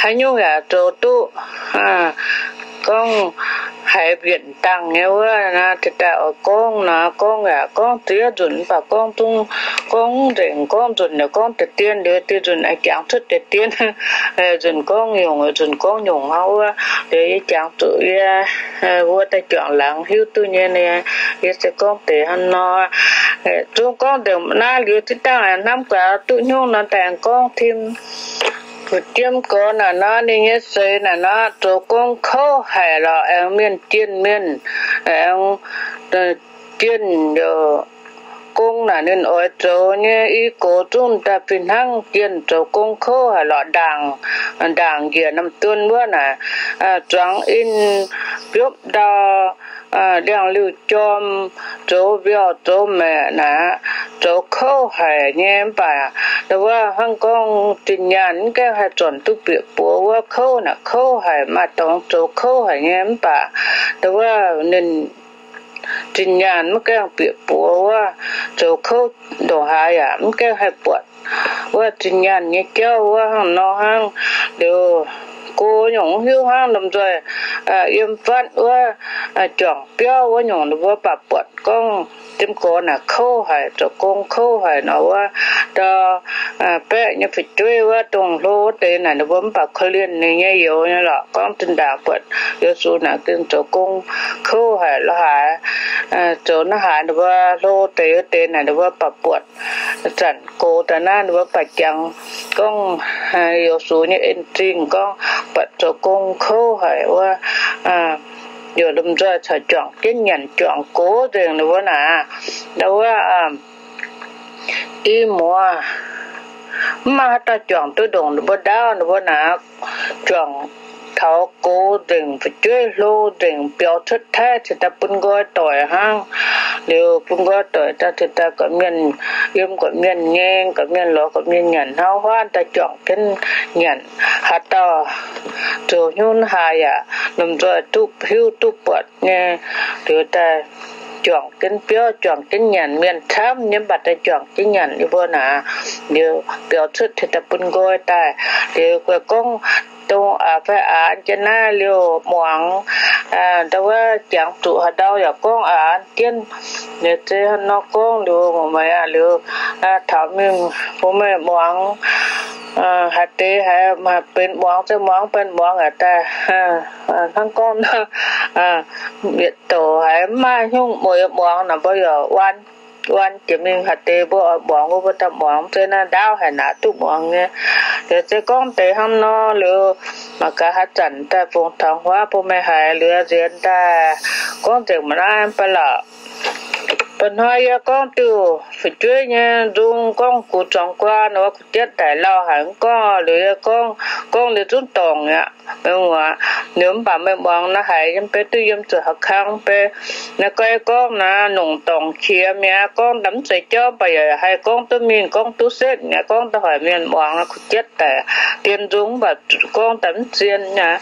haaix nyungc yaac zoux duqv. Gorngv haiz mbienc dangh nyei wuov, daaih oix gorngv naaic, gorngv yaac gorngv ziex nzunc mv baac gorngv zungv, gorngv nzengc, gorngv nzunc yaac gorngv deix dien, liuz deix nzunc aengx jangx cuotv deix dien. Nzunc gorngv nyungc, nzunc gorngv nyungc hnangv wuov. Liuz yie jangx zuqc yie wuov daaih juangc laangz hiuv duqv nyei, yie se gorngv deix hnangv nor. Zungv gorngv nzengc naaiv liuz zinh dangh hnamv gaax duqv hnyouv nor, daaih aengx gorngv tim. Fu'jueiv gorx naaic nor, ninh nyei seix naaic nor, zoux gong kouv haic lorqc, aengx mienh jienh mienh, aengx jienh youc gong naaic ninh oix zoux nyei, i gox zungv daaih fih hnangv jienh, zoux gong kouv haic lorqc, ndaangc, ndaangc njiec Namh Duon wuov naaic, zuangx in biopv ndau, liangx-liuh jorm, zoux mbiauh zoux maeqc naaic, zoux kouv haic nyei. Mv baac ndau wuov hnangv gorngv zinh nyaanh mv gaengh haih zornc duqv bieqc buoz wuov, kouv naaic kouv haic, maaih dorngx zoux kouv haic nyei. Mv baac ndau wuov ninh zinh nyaanh mv gaengh bieqc buoz wuov, zoux kouv ndongc haaix yaac mv gaengh haih buatc wuov zinh nyaanh nyei jauv wuov. Hnangv nor hnangv, liuz go nyungc mv hiuv hnangv, lomh nzoih yiem fatv wuov, juangc biauv wuov nyungc, ninh mbuo baac buatc gorngv jiemv gorx naaic kouv haic, zoux gong kouv haic nor wuov. Ndau baeqv nyei fu'jueiv wuov, dongh hlo wuov deix naaic, ninh mbuo mv baac korv-lienh ninh nyei youz nyei lorqc. Gorngv zinh ndaangc buatc Yo^su naaic gengh zoux gong kouv haic lorqc haaix. Zoux naaiv haaix ninh mbuo hlo deix wuov deix naaic, ninh mbuo baac buatc. Zanc gox daaih naaiv ninh mbuo baac jangx gorngv Yo^su nyei en-zingh gorngv buatc zoux gong kouv haic wuov. Youc lomh nzoih caux juangc jienv nyanc juangc gox nzengc ninh mbuo naaic. Ndau wuov i muoz mv maaih haaix dauh juangc duqv ndongc ninh mbuo ndaauv. Ninh mbuo naaic juangc taux gox nzengc, fu'jueiv hlo nzengc, biaux cuotv taaih cingx daaih bun nqoi doic hnangv. Liuz bun nqoi doic daaih cingx daaih gorqv-mienh yiem gorqv-mienh nyei, gorqv-mienh lorz gorqv-mienh nyanc hnangv. Huaav daaih juangc jienv nyanc, haaix dauh zoux hnyouv haaix yaac lomh nzoih duqv hiuv duqv buatc nyei. Liuz daaih juangc jienv biauv, juangc jienv nyanc, mienh camv nyei mv baac daaih juangc jienv nyanc yie mbuo naaic. Liuz biaux cuotv cingx daaih bun nqoi daaih. Liuz guai gorngv dongh aax fai aax jienv naaiv liuz muangx, ndau wuov jangx zuqc haaix ndau yaac gorngv aax jienv. Liuz zeiz hnangv nor gorngv liuz, meih aac liuz taux mingh bun meih muangx. Haaix deix haiz benx muangx se muangx, benx muangx aqv daaih. Hnangv gorngv yietc douc haiz mv maaih hnyouv mueiz muangx naaic, mbuo yaac waan, waan jiex mingh. Haaix deix mbuo oix muangx, mbuo daaih muangx. Zeiz naaiv ndaauv haic naaic duqv muangx nyei. Liuz se gorngv deix hnangv nor liuz, mangc gaax haaix zanc daaih fungx taux huaav bun meih haiz. Liuz nziex daaih gorngv nzengc mv naaiv baac lorqc. Mba'hnoi yie gorngv diuh fu'jueiv nyei nzung gorngv gux zuangx guaa nor, kuv jienv daic lauh haic mv gorngv, liuz yie gorngv, gorngv liuz zungv dorngc aqv. Liuz mv baac meih muangx naaiv haiz yiem beiv duqv yiem zuqc haaix kang beiv. Naaiv gorngv, gorngv naaiv nongc dorngc qiex mi'aqv, gorngv daaih mv zeiz jauv, mv baac yaac haih gorngv duqv mingh, gorngv duqv setv mi'aqv, gorngv daaih hoic mienh muangx, kuv jienv daic dien nzung, mv baac gorngv daaih mv zien aqv.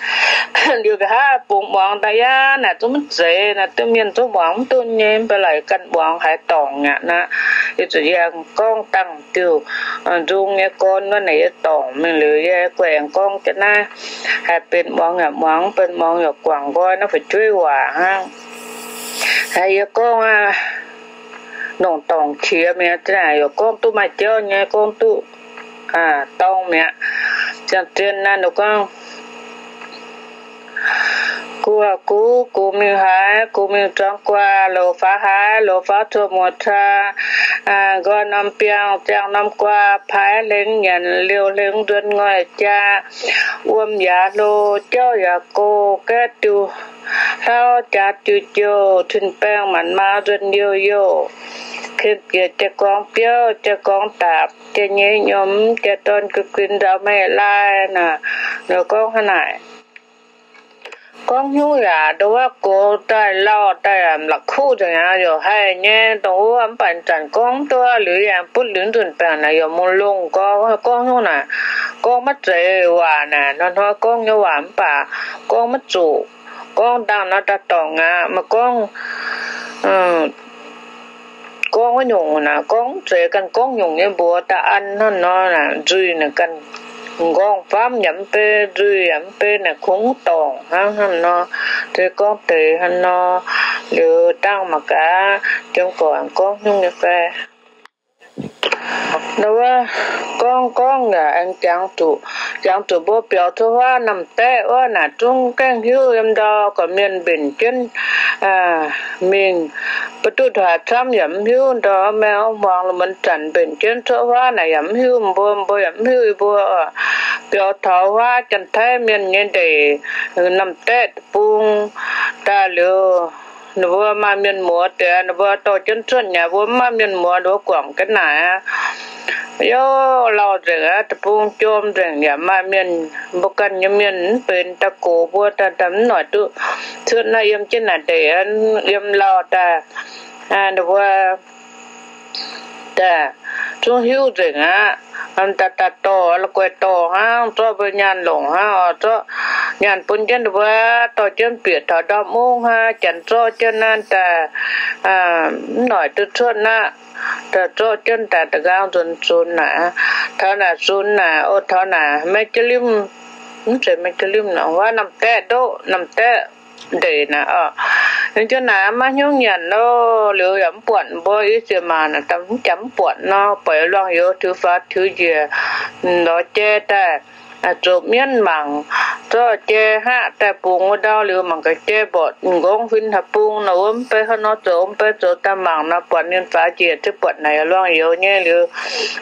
Liuz nqa'haav bungx muangx daaih yaac naaic zungv mv zeiz, naaic duqv mienh zungv muangx mv duqv nyei, mv baac laaix ganh muangx haiz dorngc aqv naaiv. Yie zuqc yie gorngv dangh diuh nzung nyei gorn wuov naaic yie dorngc mingh liuz yie guaix aengx gorngv jienv naaiv. Haih benx muangx yaac muangx, mv benx muangx yaac guangc nqoi naaiv fu'jueiv waac hnangv. Yie gorngv aqv, nongc dorngc qiex mi'aqv, yaac gorngv duqv maaih jauv nyei, gorngv duqv dorngc mi'aqv. Ziangh zien naaiv ninh gorngv, Guv gux, gux mingh haaix, gux mingh zuangx guaa, loz faaux haaix, loz faaux coqv muoz caa, nqoi norm biangh, ziangh norm guaa, paaiv hlengx nyanc, liouh hlengx nzuonx ngoic jaa, wuom yaac hlo, jauv yaac go, gaeqv diuh hlauv, jaax diuh jouh, cin-baengh maanc maa nzuonx youh youh, ken bieqc jai gorngx biouv, jai gorngx daapc, jai nyei nyomc, jai dorn guin guin nzaaux meih lai naaic. Ninh gorngv hnangv naaic. Gorngv hnyouv yaac ndo wuov gox daaih lauh daaih la'kuqv nzengc aqv, yaac haih nyei dongh wuov, mv baac zanc gorngv mv duqv liuz yaac butv liuz nzunc baengc naaic yaac mungh longh gorngv, gorngv hnyouv naaic, gorngv maiv zeiz waac naaic, hnoi-hnoi gorngv nyei waac mv baac gorngv maiv zuqc. Gorngv dangh nor daaih dorngc aqv, maaih gorngv, gorngv wuov nyungc naaic, gorngv mv zeiz ganh gorngv nyungc nyei mbuox daaih an hnangv nor naaic, nzuih naaic ganh nqorngv famv yaac mv bei, nzuih yaac mv bei naaic, kungx dorngc hnangv hnangv nor. Deix gorngv deix hnangv nor, liuz dangh mangc gaax, jiem gorngv, gorngv hnyouv nyei fai. Nor wuov gorngv gorngv yaac aengx jangx zuqc, jangx zuqc mbuo biaux cuotv huaav Namh Daeqv wuov naaic zungv gaengh hiuv yiem ndau gorqv mienh mbenc jienv mingh. Mbuo duqv nduqc haaix camv yaac mv hiuv ndau, maengx muangx lungh muonz zanc mbenc jienv cuotv huaav naaic yaac mv hiuv mbuo, mbuo yaac mv hiuv yie mbuo. Biaux taux huaav Janx-Taiv mienh nyei ndeic, Namh Daeqv deic-bung daaih liuz, ninh mbuo maaih mienh muoz deix, ninh mbuo dorh jienv cuotv nyei, mbuo mv maaih mienh muoz, ninh mbuo guangc jienv naaic aqv. Youh lauh nzengc aqv, deic-bung jorm nzengc, yaac maaih mienh, mbuo ganh nyei mienh mv benx daaih gox mbuo, daaih mv noic duqv cuotv naaiv yiem jienv naaic ndeic, yiem lauh daaih, ninh mbuo daaih zungv hiuv nzengc aqv. Daaih, daaih dorh, la'guaih dorh hnangv, zorqv mbuo nyaanh longc hnangv, zorqv nyaanh bun jienv ninh mbuo, dorh jienv bieqc taux ndau mungv hnangv, janx zorqv jienv naaiv daaih, mv noic duqv cuotv naaiv, daaih zorqv jienv daaih da'nqaang nzuonx zunx naaic. Taux naaic zunx naaic, o, taux naaic Meiv Jiex Limv, mv zeiz Meiv Jiex Limv, huaav Namh Daeqv ndoqv, Namh Daeqv ndeic naaic oc. Yiem jienv naaic maiv hnyouv nyanc loh, liuz yaac mv buatc mbuo, yie ziouc mangc naaic, mv jangx mv buatc nor, buatc luangh youz tiux faaux tiux njiec, lorz jai daaih zoux mienv mangc, zorqv jai haqv daaih bungx wuov ndau liuz mangc gaax jai mborqc nqongx huin haaix bung nor, wuov mv bei hnangv nor zoux, mv bei zoux daaih mangc nor, buatc ninh faaux njiec, ziouc buatc naaic luangh youz nyei liuz,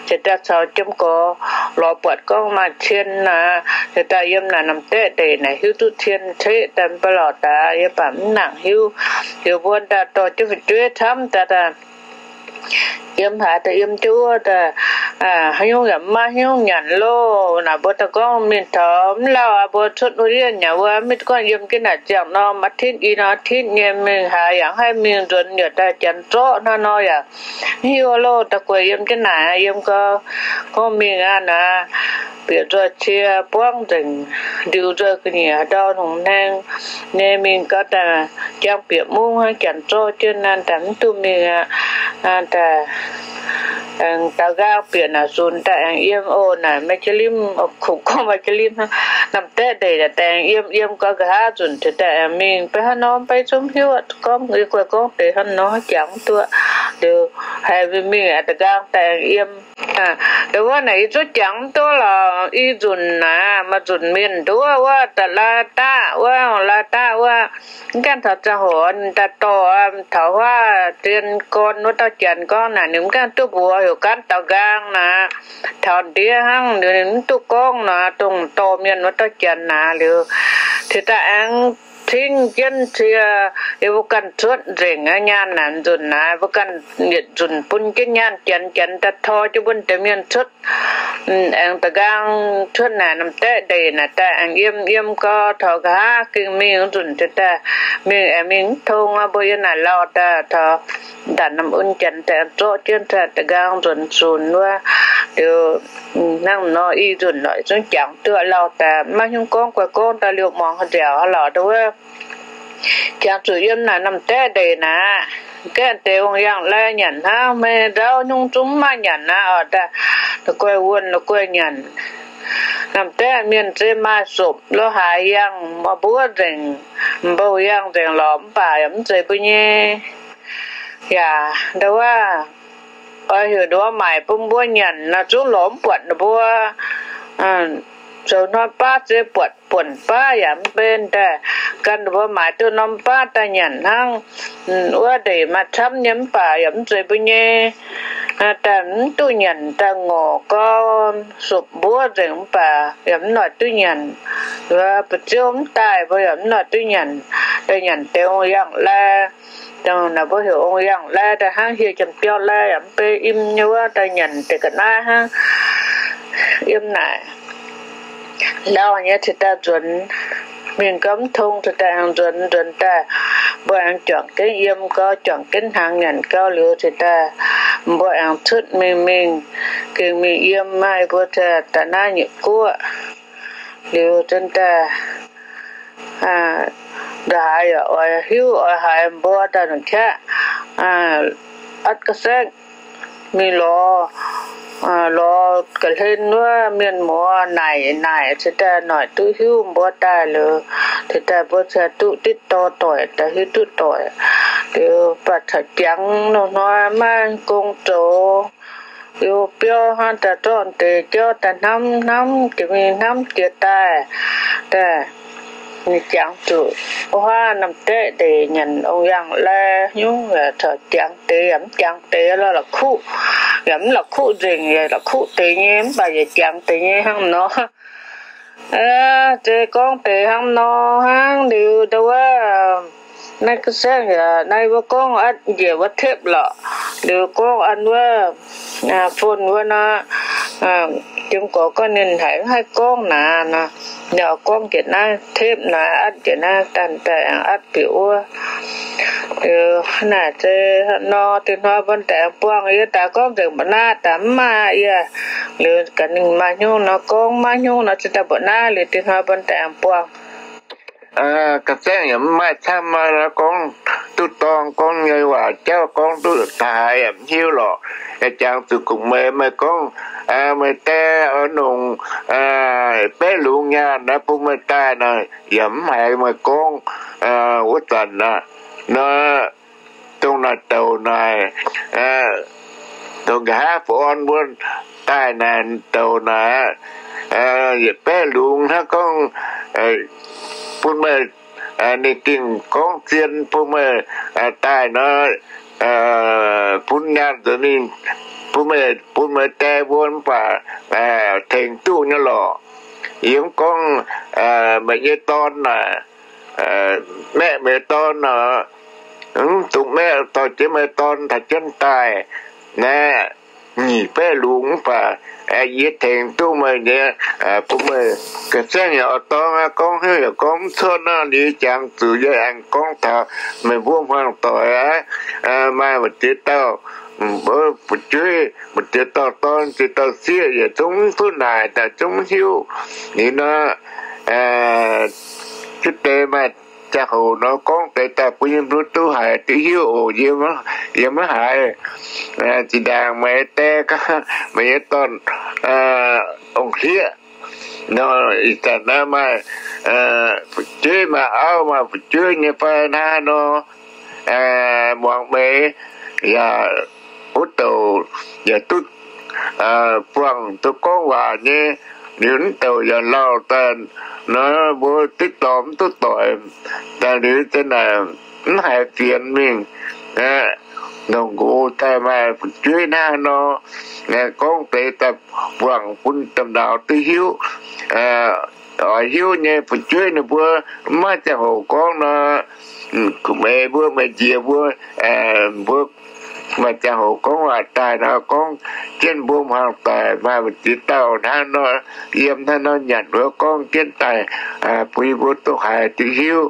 ziouc daaih caux jiem gorx lorz buatc gorngv maaih cien naaic, ziouc daaih yiem naaic Namh Daeqv ndeic naaic hiuv duqv cien ceqv daaih mv baac lorqc daaih, yie baac mv nangc hiuv. Liuz mbuo daaih dorh jienv fu'jueiv camv daaih, daaih yiem haaix daaih yiem jienv wuov daaih, haaix nyungc yaac mv maaih hnyouv nyanc loh. Naaic mbuo daaih gorngv mingh taux mv lauh aqv, mbuo cuotv wuov yienh yaac wuov, mv gorngv yiem jienv naaic ziangh norm อาทิตย์ i norm อาทิตย์ nyei, mingh haaix yaac haih mingh nzuonx yaac daaih janx zorqv hnangv nor yaac mv hiuv loh. Daaih guaix yiem jienv naaic, yiem gau gorngv mingh aqv naaic, bieqc nzoih cie buangv nzengc, ndiux nzoih ga'nyiec haaix ndau hngongx hnaeng nyei mingh gau daaih jangx bieqc mungv hnangv, janx zorqv jienv naaic daaih mv duqv mingh aqv. Daaih aengx daaux nqaang bieqc naaic zunx daaih aengx yiem oc. Naaic Meiv Jiex Limv, kungx gorngv Meiv Jiex Limv, Namh Daeqv ndeic daaih aengx yiem, yiem gau nqa'haav nzunc daaih aengx mingh. Beiv hnangv nor mv bei zungv hiuv, gorngv yie guaix gorngv deix hnangv nor jangx mv duqv. Liuz haiz mingh mingh daaux nqaang daaih aengx yiem. Ndo wuov naaic yie zungv jangx mv duqv lorqc. I nzunc naaic maaih nzunc mienh nduov wuov daaih lai daqv wuov, lai daqv wuov, mv gaengh taux ziangh hoc ninh daaih dorh taux huaav zien gorn wuov dauh janx gorngv naaic ninh mv gaengh duqv mbuox heuc gaanv daaux nqaang naaic, taux ndiev hnangv ninh mv duqv gorngv naaic, dongh dorh mienh wuov dauh janx naaic liuz, cingx daaih aengx tingv jienv cie, yie mbuo ganh cuotv nzengc aqv. Nyaanh naaic nzunc naaic mbuo ganh yietc nzunc bun jienv nyaanh janx, janx daaih tor jienv mbuo deix mienh cuotv. Aengx da'nqaang cuotv naaic Namh Daeqv ndeic naaic daaih aengx yiem, yiem gau taux nqa'haav gengh mingh nzunc deix daaih mingh aengx mingh mv tong aqv. Mbuo yiem naaic lauh daaih taux ndaanc Namh Un Janx daaih zorqv jienv daaih da'nqaang nzuonx zunx wuov. Liuz hnangv nor i nzunc lorqc zungv jangx duqv lauh daaih maiv hnyungv gorngv guai gorngv daaih liouh muangx haaix nziaauc haaix lauc daaih wuov. Jangx zuqc yiem naaic Namh Daeqv ndeic naaic, gaeqv deix ong-yangh lai nyanc hnangv, meih nzauv nyungc zungv mv maaih nyanc aqv oc. Daaih la'guaih wuonh la'guaih nyanc. Namh Daeqv mienh se maaih sopc lo haaix yangh, mbuov nzengc, mbouh yangh nzengc lorqc, mv baac yaac mv zeiz mbuo nyei. Yaac ndau wuov, oix heuc ninh mbuo maaic bun mbuo nyanc nor zungv lorz mv buatc ninh mbuo. Zoux hnoi baav se buatc buonc baav yaac mv benx daaih, gan ninh mbuo maaic duqv norm baav daaih nyanc hnangv. Wuov ndeic maaih camv nyei mv baac yaac mv zeiz mbuo nyei. Daaih mv duqv nyanc daaih ngorc gau, sopc mbuov nzengc mv baac yaac mv noic duqv nyanc. Ba'ziouv mv daaih mbuo yaac mv noic duqv nyanc. Daaih nyanc deix ong-yangh lai, dongh naaic mbuo heuc ong-yangh lai daaih hnangv, hieh janx-biauv lai yaac mv benx, im nyei wuov, daaih nyanc deix ga'naaiv hnangv. Yiem naaic lauh nyei cingx daaih nzuonx, mingh gau mv tong cingx daaih aengx nzuonx, nzuonx daaih mbuo aengx juangc jienv yiem gau, juangc jienv hnaangx nyanc gau liuz cingx daaih mbuo aengx cuotv mingh, mingh gengh mingh yiem, maaih mbuo daaih naaiv nyei guoqv. Liuz zinh daaih nqa'haav yaac oix hiuv oix haiz mbuo daaih nongc qaqv atv ga'saengv mingh lorz, lorz ga'hlen wuov mienh muoz naaic naaic cingx daaih noic duqv hiuv mbuo daaih liuz, cingx daaih mbuo cingx duqv ditv dorh doic daaih hiuv duqv doic. Liuz baac caux jangx nongh hnoi maiv gong zoux, liuz biauv hnangv daaih zorqv deix jauv daaih hnamv hnamv jiex mingh hnamv jiex daaih, daaih ninh jangx zuqc wuov haav Namh Daeqv ndeic nyanc ong-yangh lai nyungc, caux jangx deix yaac mv jangx deix lorqc, la'kuqv, yaac mv la'kuqv nzengc, yaac la'kuqv deix nyei mv baac yaac jangx deix nyei hnangv nor. Zeiz gorngv deix hnangv nor hnangv liuz ndau wuov, naaiv ga'saengv yaac naaiv wuov gorngv atv njiec wuov tepv lorqc. Liuz gorngv an wuov phone wuov nor, jiem gorx gorngv ninh haiz mv haih gorngv naaic nor, yaac gorngv njiec naaiv tepv naaic, atv njiec naaiv daaih daaih aengx atv bieqc wuov. Liuz naaic se nor, dinh hnoi bun daaih aengx buangh. Yie daaih gorngv nzengc mbuoqc naaiv daaih mv maaih yie. Liuz gaax ninh maaih hnyouv nor gorngv, maiv hnyouv nor cingx daaih mbuoqc naaiv. Liuz dinh hnoi bun daaih aengx buangh. Ga'saengv yaac mv maaih camv nor, gorngv duqv dorngh gorngv nyei waac jauv gorngv duqv taux haaix yaac mv hiuv lorqc. Yaac jangx zuqc gux meih, meih gorngv meih die oix nongc baeqv lungz nyaanh naaiv bun meih daaih nor, yaac mv haiz meih gorngv wuov zanc aqv. Nor dongh naaic douc naaic, dongh nqa'haav fu orn mbuo daaih naaic douc naaic, yietc baeqv lungz hnangv gorngv bun meih ninh gengh gorngv zien bun meih daaih nor, bun nyaanh nzuonx ninh, bun meih, bun meih die mbuo mv baac tengx duqv nyei lorqc. Yie mv gorngv meih nyei dorn naaic, maeqv meih nyei dorn nor, mv dungx maeqv dorh jienv meih nyei dorn taux jienv daaih naaiv, nyic baeqv lungz mv baac yie tengx duqv meih nyei, bun meih ga'saengv yaac oix dorngx aqv, gorngv hnyouv yaac gorngv mv cuotv nor, liuz jangx zuqc yie aengx gorngv taux meih mbuo hmuangv doic aqv. Maaih mbu'ziex dauh, mbu'jueiv, mbu'ziex dauh dorn, ziex dauh sieqv yietc zungv mv duqv naaic daaih zungv mv hiuv. Liuz nor, cuotv deix maaih ziangh hoc nor gorngv deix daaih bun yie mbuo duqv haiz duqv hiuv oc. Yie maiv haiz. Zinh ndaangc meih die, meih nyei dorn ong-hlieqv nor, ih zanc naaiv maaih fu'jueiv, maaih auv, maaih fu'jueiv nyei fai hnangv haaix nor, muangx meih yaac wuov douc yaac duqv buangh duqv gorngv waac nyei. Liuz wuov douc yaac lauh daaih nor, mbuo duqv dorh mv duqv doic daaih liuz za'naaic mv haiz fienx mingh, ndongc nqox daaih maaih fu'jueiv hnangv haaix nor, gorngv deix daaih buangh bun domh nauz duqv hiuv. oix hiuv nyei. Fu'jueiv ninh mbuo mv maaih ziangh hoc gorngv nor, meih mbuo meih njiec mbuo, mbuo maaih ziangh hoc gorngv waac daaih nor, gorngv jienv mbuo hmuangx doic maaih ziex dauh hnangv nor, yiem hnangv nor nyanc wuov gorngv jienv daaih, bun mbuo duqv haiz duqv hiuv.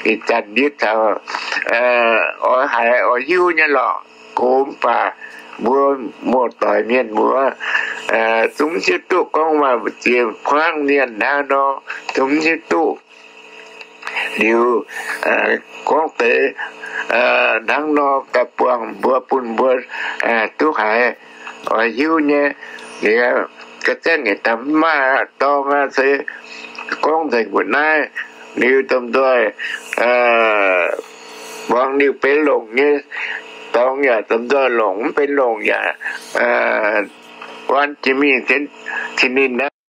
Ih zanc yie caux oix haiz oix hiuv nyei lorqc. Gox mv baac mbuo muoz-doic mienh muoz zungv mv hiuv duqv gorngv maaih ziex hmuangv mienh hnangv nor, zungv mv hiuv duqv. Liuz gorngv deix hnangv nor gauh buangh mbuo, bun mbuo duqv haiz oix hiuv nyei. Liuz ga'zengv yietc daaih mv maaih dorngx aqv, se gorngv nzengc mbuo naaiv. Liuz domh nzoih muangx liuz benx longc nyei dorngx yaac domh nzoih longc, mv benx longc yaac guaan jiex mingh cin ninh naaiv.